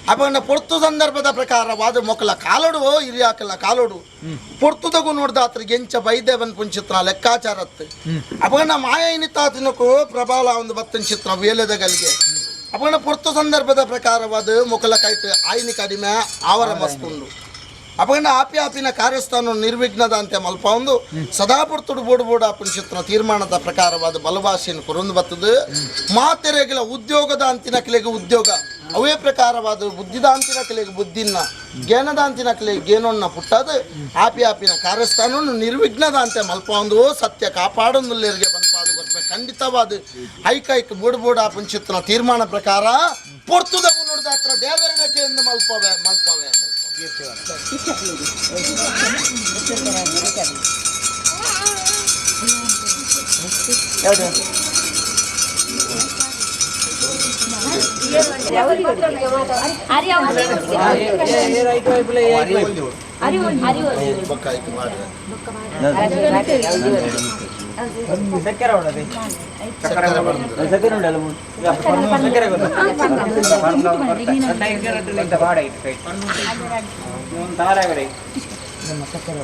ಅಪಗಂಡ ಪೊರ್ತು ಸಂದರ್ಭದ ಪ್ರಕಾರವಾದ ಮೊಕಲ ಕಾಲೋಡು ಹಿರಿಯಾಕಲ್ಲ ಕಾಲೋಡು ಪೊರ್ತುದಗು ನೋಡ್ದಾತ್ರಿಗೆ ಎಂಚ ಬೈದೆ ಪನ್ಪುಂಚಿತ್ರ ಲೆಕ್ಕಾಚಾರತ್ತು ಅಪಗಂಡ ಮಾಯ ಇನಿತಾತಿನಕು ಪ್ರಬಲ ಒಂದು ಬತ್ತನ್ ಚಿತ್ರ ವೇಲೆದ ಗಲಿಗೆ ಅಪಗಂಡ ಪೊರ್ತು ಸಂದರ್ಭದ ಪ್ರಕಾರವಾದ ಮೊಕಲ ಕೈಟ್ ಆಯ್ನಿ ಕಡಿಮೆ ಆವರ ಮಸ್ತುಂಡು ಅಪಗಂಡ ಆಪಿ ಆಪಿನ ಕಾರ್ಯಸ್ಥಾನ ನಿರ್ವಿಘ್ನದ ಅಂತೆ ಮಲ್ಪ ಒಂದು ಸದಾಪುರ್ತುಡು ಬೋಡು ಬೋಡು ಆಪಿನ ಚಿತ್ರ ತೀರ್ಮಾನದ ಪ್ರಕಾರವಾದ ಬಲಭಾಷೆಯನ್ನು ಕೊರೊಂದು ಬರ್ತದೆ ಮಾತೆರೆಗಿಲ ಉದ್ಯೋಗದ ಅಂತಿನ ಕಲೆಗೆ ಉದ್ಯೋಗ ಅವೇ ಪ್ರಕಾರವಾದ ಬುದ್ಧಿದ ಅಂತಿನ ಕಲೆಗೆ ಬುದ್ಧಿನ ಜ್ಞಾನದ ಅಂತಿನ ಕಲೆಗೆ ಗೇನೊನ್ನ ಪುಟ್ಟದು ಆಪಿ ಆಪಿನ ಕಾರ್ಯಸ್ಥಾನ ನಿರ್ವಿಘ್ನದ ಅಂತೆ ಮಲ್ಪ ಒಂದು ಸತ್ಯ ಕಾಪಾಡೊಂದುಲ್ಲೇರಿಗೆ ಬಂಪಾದು ಗೊತ್ತ ಖಂಡಿತವಾದ ಐಕೈಕ್ ಬೋಡು ಬೋಡು ಆಪಿನ ಚಿತ್ರ ತೀರ್ಮಾನ ಪ್ರಕಾರ ಪೊರ್ತುದ ನೋಡಿದ ಹತ್ರ ದೇವರನಕ್ಕೆ ಎಂದು ಮಲ್ಪವೆ ಮಲ್ಪವೆ ಬೊಕ್ಕ ಆಯ್ತು ಮಾಡ್ರೆ. ಸಕ್ಕರೆ ಹೊಡದೆ ಸಕ್ಕರೆ ಬರ್ತದೆ. ಸಕ್ಕರೆ ಉಂಟಲ್ಲ ಸಕ್ಕರೆ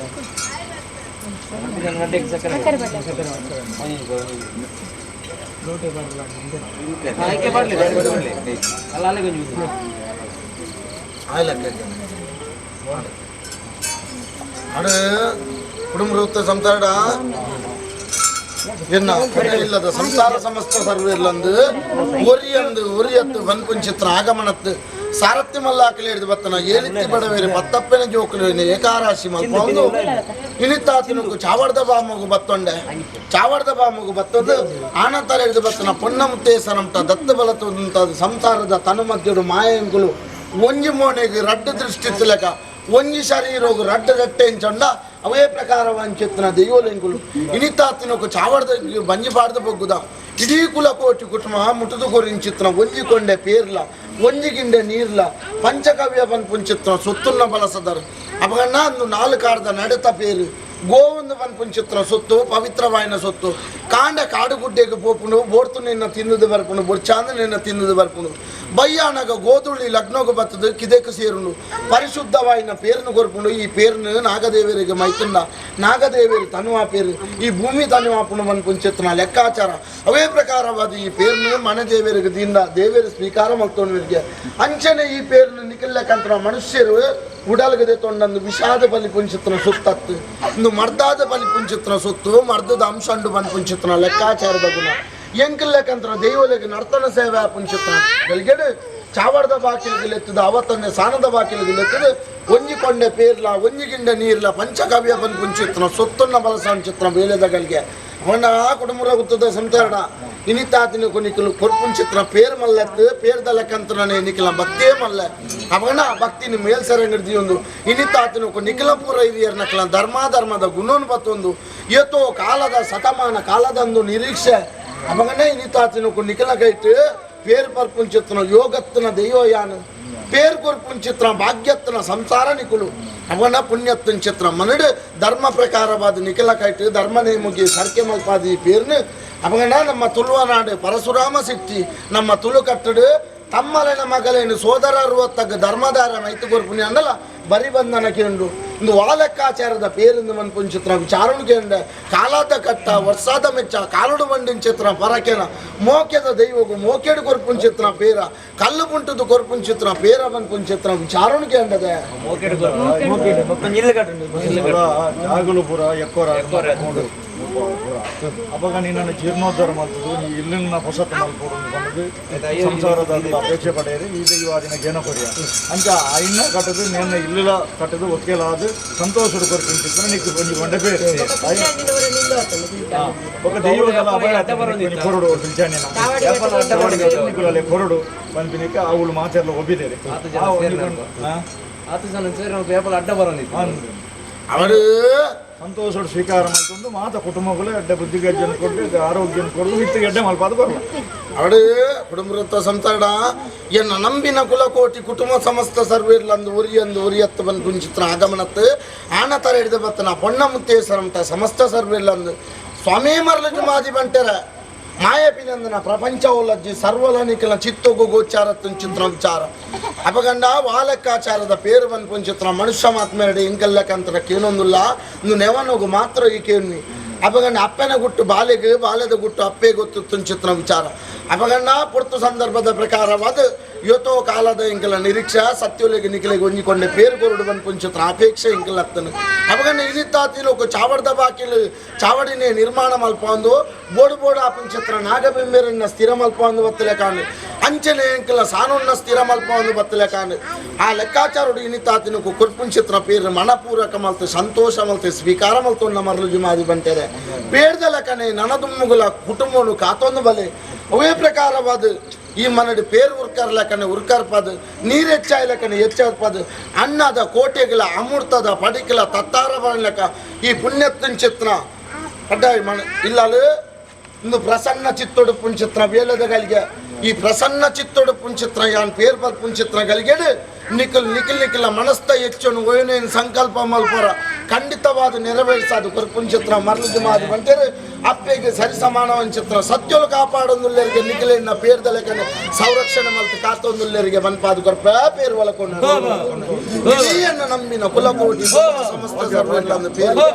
ಆಯ್ಲಕ್ಕ ಅಡು ಕುಟುಂಬ ವೃತ್ತ ಸಂಸಾರ ಎನ್ನ ಇಲ್ಲದ ಸಂಸಾರ ಸಮಸ್ತ ಸರ್ವ ಇಲ್ಲಂದು ಒರಿಯಂದು ಒರಿಯತ್ತು ವನ್ಪುಂಚಿತ್ರ ಆಗಮನತ್ತು ಸಾರಥ್ಯ ಮಲ್ಲಾಕಲಿ ಹಿಡಿದು ಬತ್ತನ ಏಳಿತ್ತಿ ಬಡವೇರಿ ಬತ್ತಪ್ಪನ ಜೋಕುಲು ಏಕಾರಾಶಿ ಮಲ್ಪೊಂದು ಇನಿತಾತಿನಕು ಚಾವಡ್ದ ಬಾಮಗು ಬತ್ತೊಂಡೆ ಚಾವಡ್ದ ಬಾಮಗು ಬತ್ತದು ಆನತರ ಹಿಡಿದು ಬತ್ತನ ಪೊನ್ನ ಮುತ್ತೇಸನಂಟ ದತ್ತ ಬಲತುಂತಾದ ಸಂಸಾರದ ತನು ಮಧ್ಯಡು ಮಾಯಂಕುಲು ಒಂಜಿ ಮೋನೆಗೆ ರಡ್ಡು ದೃಷ್ಟಿ ತಿಲಕ ಒಂಜಿ ಶರೀರೋಗು ರಡ್ಡು ರಟ್ಟೆ ಇಂಚೊಂಡ ಅವೇ ಪ್ರಕಾರ ವಂಚಿತ್ನ ದೈವಲಿಂಗುಲು ಇನಿತಾತಿನೊಕು ಚಾವಡ್ದ ಬಂಜಿ ಪಾಡ್ದ ಬೊಗ್ಗುದ ಇಡೀ ಕುಲ ಕೋಟಿ ಕುಟುಂಬ ಮುಟುದು ಕೊರಿಂಚಿತ್ನ ಒಂಜಿ ಕೊಂಡೆ ಪೇರ್ಲ ಒಂಜಿ ಗಿಂಡೆ ನೀರ್ಲ ಪಂಚಕವ್ಯ ಪನ್ಪುಂಚಿತ್ನ ಸೊತ್ತುನ್ನ ಬಳಸದರು ಅಪಗಣ್ಣ ಅಂದು ನಾಲ್ಕಾರ್ದ ನಡೆತ ಪೇರು ಗೋವಂದು ಪನ್ಪುಂಚಿತ್ರ ಸೊತ್ತು ಪವಿತ್ರವಾಯಿನ ಸೊತ್ತು ಕಾಂಡ ಕಾಡುಗುಡ್ಡೆಗೆ ಪೋಪುಂಡು ಬೋರ್ತು ನಿನ್ನ ತಿನ್ನುದು ಬರ್ಪುಂಡು ಬೊರ್ಚಾಂದು ನಿನ್ನ ತಿನ್ನುದು ಬರ್ಪುಂಡು ಬಯ್ಯಾನಗ ಗೋಧುಳಿ ಲಗ್ನೋಗು ಬತ್ತದು ಕಿದೆಕು ಸೇರುಂಡು ಪರಿಶುದ್ಧವಾಯಿನ ಪೇರುನು ಕೊರ್ಪುಂಡು ಈ ಪೇರುನು ನಾಗದೇವರಿಗೆ ಮೈತುಂಡ ನಾಗದೇವರು ತನುವ ಪೇರು ಈ ಭೂಮಿ ತನುವಾಪುಂಡು ಪನ್ಪುಂಚಿತ್ನ ಲೆಕ್ಕಾಚಾರ ಅವೇ ಪ್ರಕಾರವಾದ ಈ ಪೇರುನು ಮನದೇವರಿಗೆ ದಿಂದ ದೇವರು ಸ್ವೀಕಾರ ಮಲ್ತೊಂಡುವರಿಗೆ ಅಂಚನೆ ಈ ಪೇರುನು ನಿಖಿಲ್ಲಕಂತ್ರ ಮನುಷ್ಯರು ಉಡಲ್ಗದೆ ತೊಂಡಂದು ವಿಷಾದ ಬಲಿ ಪುಂಚಿತ್ನ ಸುತ್ತತ್ತು ಇಂದು ಮರ್ದಾದ ಬಲಿ ಪುಂಚಿತ್ನ ಸುತ್ತು ಮರ್ದದ ಅಂಶಂಡು ಬನ್ ಪುಂಚಿತ್ನ ಲೆಕ್ಕಾಚಾರದ ಗುಣ ಎಂಕಿಲ್ಲಕಂತ್ರ ದೈವಲಿಗೆ ನರ್ತನ ಸೇವೆ ಪುಂಚಿತ್ನ ಬೆಲ್ಗೆಡು ಚಾವಡ್ದ ಬಾಕಿಲಿಗೆ ಲೆತ್ತದ ಅವತ್ತನ್ನೇ ಸಾನದ ಬಾಕಿಲಿಗೆ ಲೆತ್ತದ ಒಂಜಿ ಕೊಂಡೆ ಪೇರ್ಲ ಒಂಜಿ ಗಿಂಡೆ ನೀರ್ಲ ಪಂಚಕಾವ್ಯ ಬನ್ ಪುಂಚಿತ್ನ ಸೊತ್ತನ್ನ ಬಲಸ ಅಂಚಿತ್ನ ಬೇಲೆದಗಳಿಗೆ ಅವಣ್ಣ ಕುಟುಂಬ ಗುತ್ತದ ಸಂತಾರಡ ಇನಿತಾತಿನ ಕೊನಿಕಲು ಕೊರ್ಪುಂಚಿತ್ರ ಪೇರ್ ಮಲ್ಲತ್ತು ಪೇರ್ದ ಲೆಕ್ಕಂತನೇ ನಿಖಿಲ ಭಕ್ತಿಯೇ ಮಲ್ಲ ಅವನ ಭಕ್ತಿನ ಮೇಲ್ಸರಂಗಿಡ್ದಿಯೊಂದು ಇನಿತಾತಿನ ನಿಖಿಲ ಪೂರ ಹಿರಿಯರ್ ನಕಲ ಧರ್ಮಾಧರ್ಮದ ಗುಣೋನ್ ಬತ್ತೊಂದು ಏತೋ ಕಾಲದ ಶತಮಾನ ಕಾಲದಂದು ನಿರೀಕ್ಷೆ ಅವಗನೇ ಇನಿತಾತಿನ ನಿಖಿಲ ಕೈಟ್ ಪೇರ್ ಪರ್ಪುಂಚಿತ್ರನ ಯೋಗತ್ತನ ದೈವಯಾನ ಪೇರ್ ಕೊರ್ಪುಂಚಿತ್ರ ಭಾಗ್ಯತ್ತನ ಸಂಸಾರ ನಿಕುಲು ಅವನ ಪುಣ್ಯತ್ತನ ಚಿತ್ರ ಮನಡು ಧರ್ಮ ಪ್ರಕಾರವಾದ ನಿಖಿಲ ಕೈಟ್ ಧರ್ಮ ನೇಮುಗಿ ಸರ್ಕೆ ಮಲ್ಪಾದಿ ಪೇರ್ನು ಅವಗಣ ನಮ್ಮ ತುಳುವನಾಡು ಪರಶುರಾಮ ಸಿಟ್ಟಿ ನಮ್ಮ ತುಳು ಕಟ್ಟಡು ತಮ್ಮಲೆನ ಮಗಲೇನು ಸೋದರರು ತಗ್ಗ ಧರ್ಮದಾರ ಮೈತು ಕೊರ್ಪುನಿ ಅಂದಲ ಬರಿ ಬಂಧನ ಕೇಂಡು ಇಂದು ವಾಲೆಕ್ಕಾಚಾರದ ಪೇರಿಂದು ಮನ್ಪುಂಚಿತ್ರ ವಿಚಾರಣೆ ಕೇಂಡ ಕಾಲಾದ ಕಟ್ಟ ವರ್ಷಾದ ಮೆಚ್ಚ ಕಾಲುಡು ಬಂಡಿನ ಚಿತ್ರ ಪರಕೆನ ಮೋಕೆದ ದೈವಗು ಮೋಕೆಡು ಕೊರ್ಪುಂಚಿತ್ರ ಪೇರ ಕಲ್ಲು ಪುಂಟದು ಕೊರ್ಪುಂಚಿತ್ರ ಪೇರ ಮನ್ಪುಂಚಿತ್ರ ವಿಚಾರಣೆ ಕೇಂಡದೆ ಜಾಗಲು ಪೂರ ಎಕ್ಕೋರ ಅವಾಗ ನಿನ್ನನ್ನು ಜೀರ್ಣೋದ್ಧಾರ ಮಾಡ್ತದ್ದು ನೀ ಇಲ್ಲಿನ ಹೊಸತು ಮಲ್ಪೊಡು ಬಂದು ಸಂಸಾರದ ಅಪೇಕ್ಷೆ ಪಡೆಯರಿ ಈ ದೈವಾದಿನ ಗೇನ ಕೊರಿಯ ಅಂಚ ಐನ ಕಟ್ಟದು ನಿನ್ನ ಇಲ್ಲಿಲ ಕಟ್ಟದು ಒಕ್ಕೆಲಾದ ಸಂತೋಷ ಕೊರ್ಪಿಂಚಿತ್ರ ನಿಕ್ಕು ಒಂಜಿ ಕೊಂಡೆ ಪೇರು. ఒక ದೈವದ ಅಭಯ ಕೊರಡು ಚಾಣಿನ ಕೊರಡು ಪನ್ಪಿನಕ್ಕೆ ಆವುಳು ಮಾತೆರ್ಲ ಒಬ್ಬಿದ್ದೇವೆ. ಆತು ಜನ ಸೇರಿ ನಾವು ಪೇಪರ್ ಅಡ್ಡ ಬರೋದಿತ್ತು. ಅವರು ಸಂತೋಷ ಸ್ವೀಕಾರ ಮಾಡ್ಕೊಂಡು ಮಾತ ಕುಟುಂಬಗಳು ಎಡ್ಡೆ ಬುದ್ಧಿಗಜ್ಜನ್ನು ಕೊಟ್ಟು ಆರೋಗ್ಯ ಕೊಡದು ಮಿತ್ತು ಎಡ್ಡೆ ಮಲ್ಪಾದ ಬರಲ್ಲ. ಅವಡು ಕುಟುಂಬ ಸಂಸಾರ ಎನ್ನ ನಂಬಿನ ಕುಲಕೋಟಿ ಕುಟುಂಬ ಸಮಸ್ತ ಸರ್ವೇರ್ಲಂದು ಉರಿಯಂದು ಉರಿಯತ್ತು ಬಂದು ಕುಂಚಿತ್ರ ಆಗಮನತ್ತು ಆನ ತರ ಹಿಡಿದು ಬತ್ತನ ಪೊಣ್ಣ ಮುತ್ತೇಶ್ವರಂತ ಸಮಸ್ತ ಸರ್ವೇರ್ಲಂದು ಸ್ವಾಮಿ ಮರಳು ಮಾಜಿ ಬಂಟೆರ ಮಾಯಪಿನಂದನ ಪ್ರಪಂಚ ಒಲ್ಲಜ್ಜಿ ಸರ್ವಲನಿಕಲ ಚಿತ್ತೊಗು ಗೋಚಾರ ಚಿತ್ರ ವಿಚಾರ ಅಪಗಂಡ ವಾಲಕ್ಕಾಚಾರದ ಪೇರು ಬಂದು ಪುಂಚಿತ್ರ ಮನುಷ್ಯ ಮಾತ್ಮೇರಡಿ ಇಂಕಲ್ಲಕಂತರ ಕೇನೊಂದುಲ್ಲ ಇಂದು ನೆವನೋಗು ಮಾತ್ರ ಈ ಕೇನ್ವಿ. ಅಪಗಂಡ ಅಪ್ಪನ ಗುಟ್ಟು ಬಾಲೆಗೆ ಬಾಲ್ಯದ ಗುಟ್ಟು ಅಪ್ಪೆ ಗೊತ್ತು ತುಂಚಿತ್ರ ವಿಚಾರ. ಅಪಗಂಡ ಪುರ್ತು ಸಂದರ್ಭದ ಪ್ರಕಾರವಾದ ಯೋತೋ ಕಾಲದ ಇಂಕಲ ನಿರೀಕ್ಷಾ ಸತ್ಯೋಲೆಗೆ ನಿಖಲೆಗೆ ಒಂಜಿಕೊಂಡೆ ಪೇರು ಕೊರಡು ಬಂದು ಪುಂಚಿತ್ರ ಅಪೇಕ್ಷೆ ಇಂಕಲತ್ತನು. ಅಪಗಂಡ ಇದಿತ್ತಾತಿಲೋಕ ಚಾವಡ್ದ ಬಾಕಿಲು ಚಾವಡಿನೇ ನಿರ್ಮಾಣ ಮಲ್ಪಂದು ಬೋಡು ಬೋಡು ಆ ಪುಂಚಿತ್ರ ನಾಗಬಿಂಬೆರನ್ನ ಸ್ಥಿರ ಮಲ್ಪಂದು ಬತ್ತಲೆ ಕಾಣು ಅಂಚನೆ ಇಂಕಲ ಸಾನುನ್ನ ಸ್ಥಿರ ಮಲ್ಪಂದು ಬತ್ತಲೆ ಕಾಣು ಆ ಲೆಕ್ಕಾಚಾರುಡು ಇನಿತಾತಿನಕು ಕುರ್ಪುಂಚಿತ್ರ ಪೇರು ಮನಪೂರ್ವಕ ಮಲ್ತು ಸಂತೋಷ ಮಲ್ತು ಸ್ವೀಕಾರ ಮಲ್ತೊಂಡ ಮರಳು ಜುಮಾದಿ ಬಂಟೆರೆ ಪೇರ್ದಲ ಕಣೆ ನನದುಮ್ಮುಗುಲ ಕುಟುಂಬನು ಕಾತೊಂದು ಬಲೆ ಅವೇ ಪ್ರಕಾರವಾದ ಈ ಮನಡಿ ಪೇರು ಉರ್ಕರ್ಲಕನೆ ಉರ್ಕರ್ಪದು ನೀರೆಚ್ಚಾಯ್ಲಕನೆ ಹೆಚ್ಚಾರ್ಪದು ಅನ್ನದ ಕೋಟೆಗಳ ಅಮೃತದ ಪಡಿಕಲ ತತ್ತಾರ ಬರಲಕ ಈ ಪುಣ್ಯತ್ತಿನ ಚಿತ್ರ ಅಡ್ಡ ಮನ ಇಲ್ಲಲು ಇಂದು ಪ್ರಸನ್ನ ಚಿತ್ತೊಡು ಪುಂಚಿತ್ರ ವೇಲದ ಗಲಿಗೆ ಈ ಪ್ರಸನ್ನ ಚಿತ್ತೊಡು ಪುಂಚಿತ್ರ ಯಾನ್ ಪೇರ್ ಪರ್ ಪುಂಚಿತ್ರ ಗಲಿಗೆಡು ನಿಖಲ್ ನಿಖಲ್ ನಿಖಲ ಮನಸ್ತ ಹೆಚ್ಚನು ಓಯನೇನು ಸಂಕಲ್ಪ ಮಲ್ಪರ ಖಂಡಿತವಾದ ನೆರವೇರಿಸಾದು ಕೊರ್ಪುಂಚಿತ್ರ ಮರಳು ಜುಮಾದು ಬಂಟೇರು ಅಪ್ಪೆಗೆ ಸರಿ ಸಮಾನವನ್ ಚಿತ್ರ ಸತ್ಯಲು ಕಾಪಾಡೊಂದುಲ್ಲೆರಿಗೆ ನಿಖಲೆನ್ನ ಪೇರ್ದಲೆಕನೆ ಸಂರಕ್ಷಣೆ ಮಲ್ತು ಕಾತೊಂದುಲ್ಲೆರಿಗೆ ಬನ್ಪಾದು ಕೊರ್ಪ ಪೇರು ಒಲಕೊಂಡು ಇಡೀಯನ್ನು ನಂಬಿನ ಕುಲಕೋಟಿ ಸಮಸ್ತ ಸರ್ವೆಲ್ಲ ಪೇರು.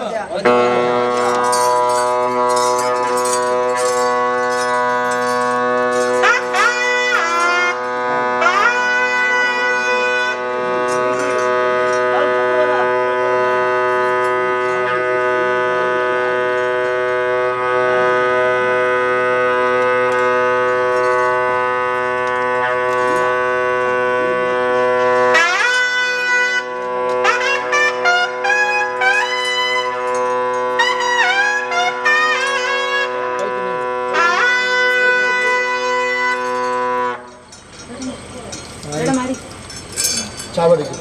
ಚಾವಡಿಗೆ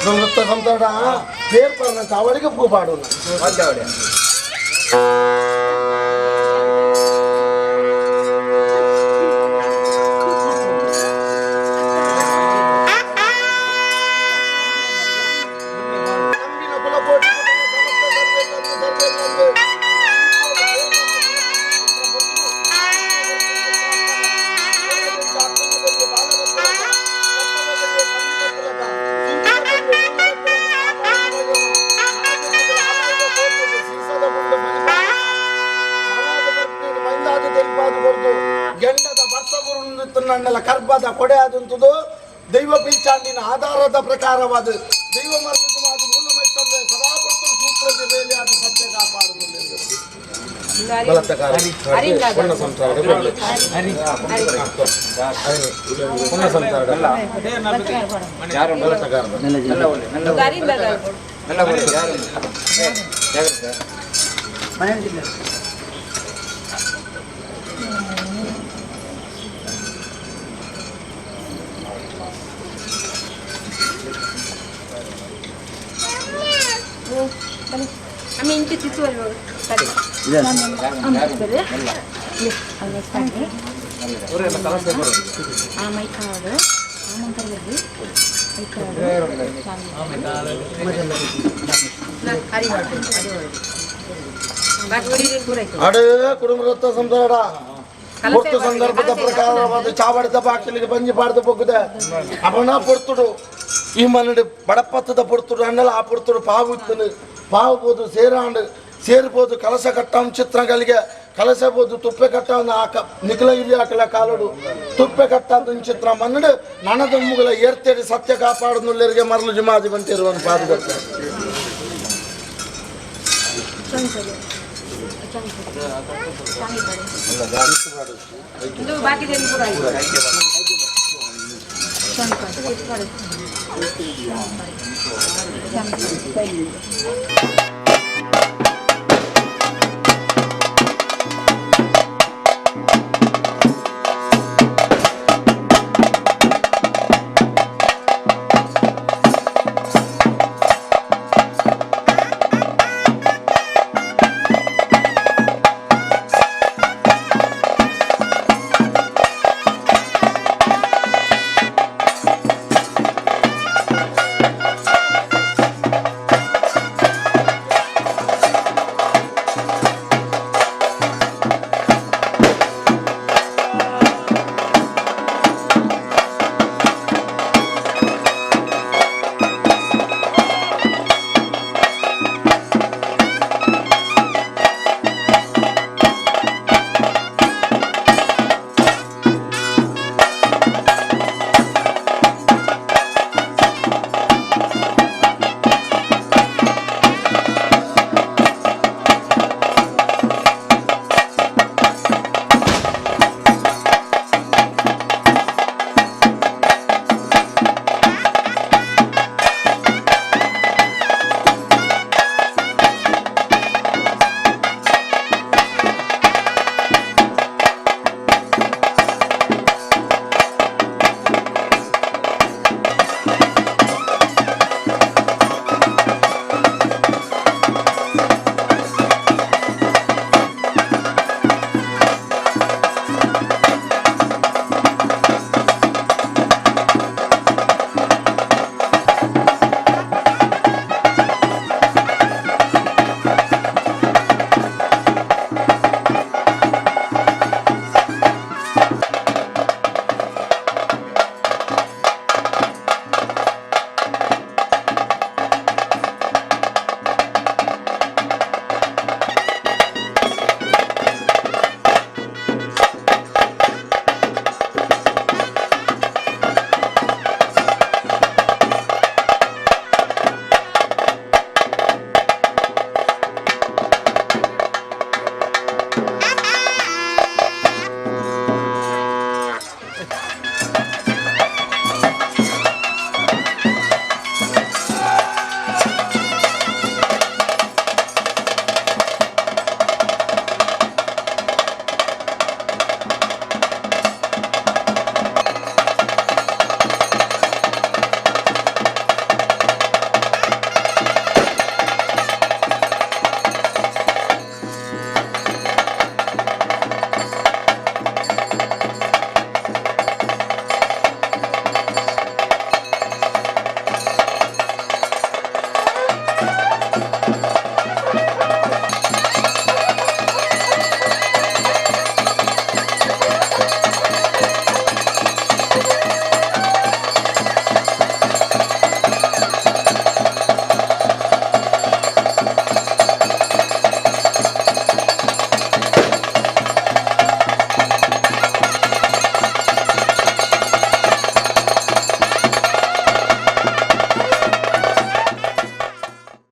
ನೃತ್ಯ ಸಂತಾಡ ಪೇರ್ ಪರ್ನ ಚಾವಡಿಗೆ ಪೂ ಪಾಡು. ನಂಬಿನ ಕುಲಕೋಟಿ ಕುಟುಂಬ ಸಮಸ್ತ ಸರ್ವೇರ್ಲಂದು ಸರ್ವೇರ್ಲಂದು ಗೆಂಡದ ವರ್ಷಗುರುಂದಿತ್ತನ್ನಲ್ಲ ಕರ್ಬದ ಕೊಡೆ ಆದಂತದ್ದು ದೈವ ಪಿಲ್ಚಾಂಡಿನ ಆಧಾರದ ಪ್ರಕಾರವಾದ ದೈವ ಮರ್ಮದ ಮೂಲ ಮೈಸಂದ್ರೆ ಸದಾಪುರ್ತರು ಸೂತ್ರದ ಮೇಲೆ ಅದು ಸತ್ಯ ಕಾಪಾಡುವುದು. ಬಲತ್ತಕಾರ ಪುಣ್ಯ ಸಂಸಾರ ಪುಣ್ಯ ಸಂಸಾರ ಬಲತ್ತಕಾರ. ಅಮ್ಮ ಇಂಚು ತಿಸುವಲ್ವ ಅಡೇ ಕುಟುಂಬ ಸಂಸಾರ ಪೊರ್ತು ಸಂದರ್ಭದ ಪ್ರಕಾರವಾದ ಚಾವಡಿದ ಬಾಕಿಲಿಗೆ ಬಂಜಿ ಪಾಡ್ದು ಬೊಗ್ಗುದೆ ಅವನ ಪೊರ್ತುಡು ಈ ಮನಡು ಬಡಪತ್ತದ ಪೊರ್ತುಡು ಅಣ್ಣಲ ಆ ಪೊರ್ತುಡು ಪಾವು ಇತ್ತನು ಪಾವು ಬೋದು ಸೇರಾಂಡು ಸೇರ್ಬೋದು ಕಲಸ ಕಟ್ಟಂ ಚಿತ್ರಗಳಿಗೆ ಕಲಸ ಬೋದು ತುಪ್ಪೆ ಕಟ್ಟ ಆಕ ನಿಖಲ ಹಿರಿಯಾಕಲ ಕಾಲಡು ತುಪ್ಪೆ ಕಟ್ಟ ಚಿತ್ರ ಮನ್ನಡು ನನದೊಮ್ಮುಗಳ ಏರ್ತೇಡಿ ಸತ್ಯ ಕಾಪಾಡುನುಲ್ಲೆರಿಗೆ ಮರಳು ಜುಮಾದಿ ಬಂತಿರುವನು ಪಾದುಗಟ್ಟ. ಇದು ಬಾಕಿ ಪೂರ ಆಯ್ತು. ಕೆಂಪು.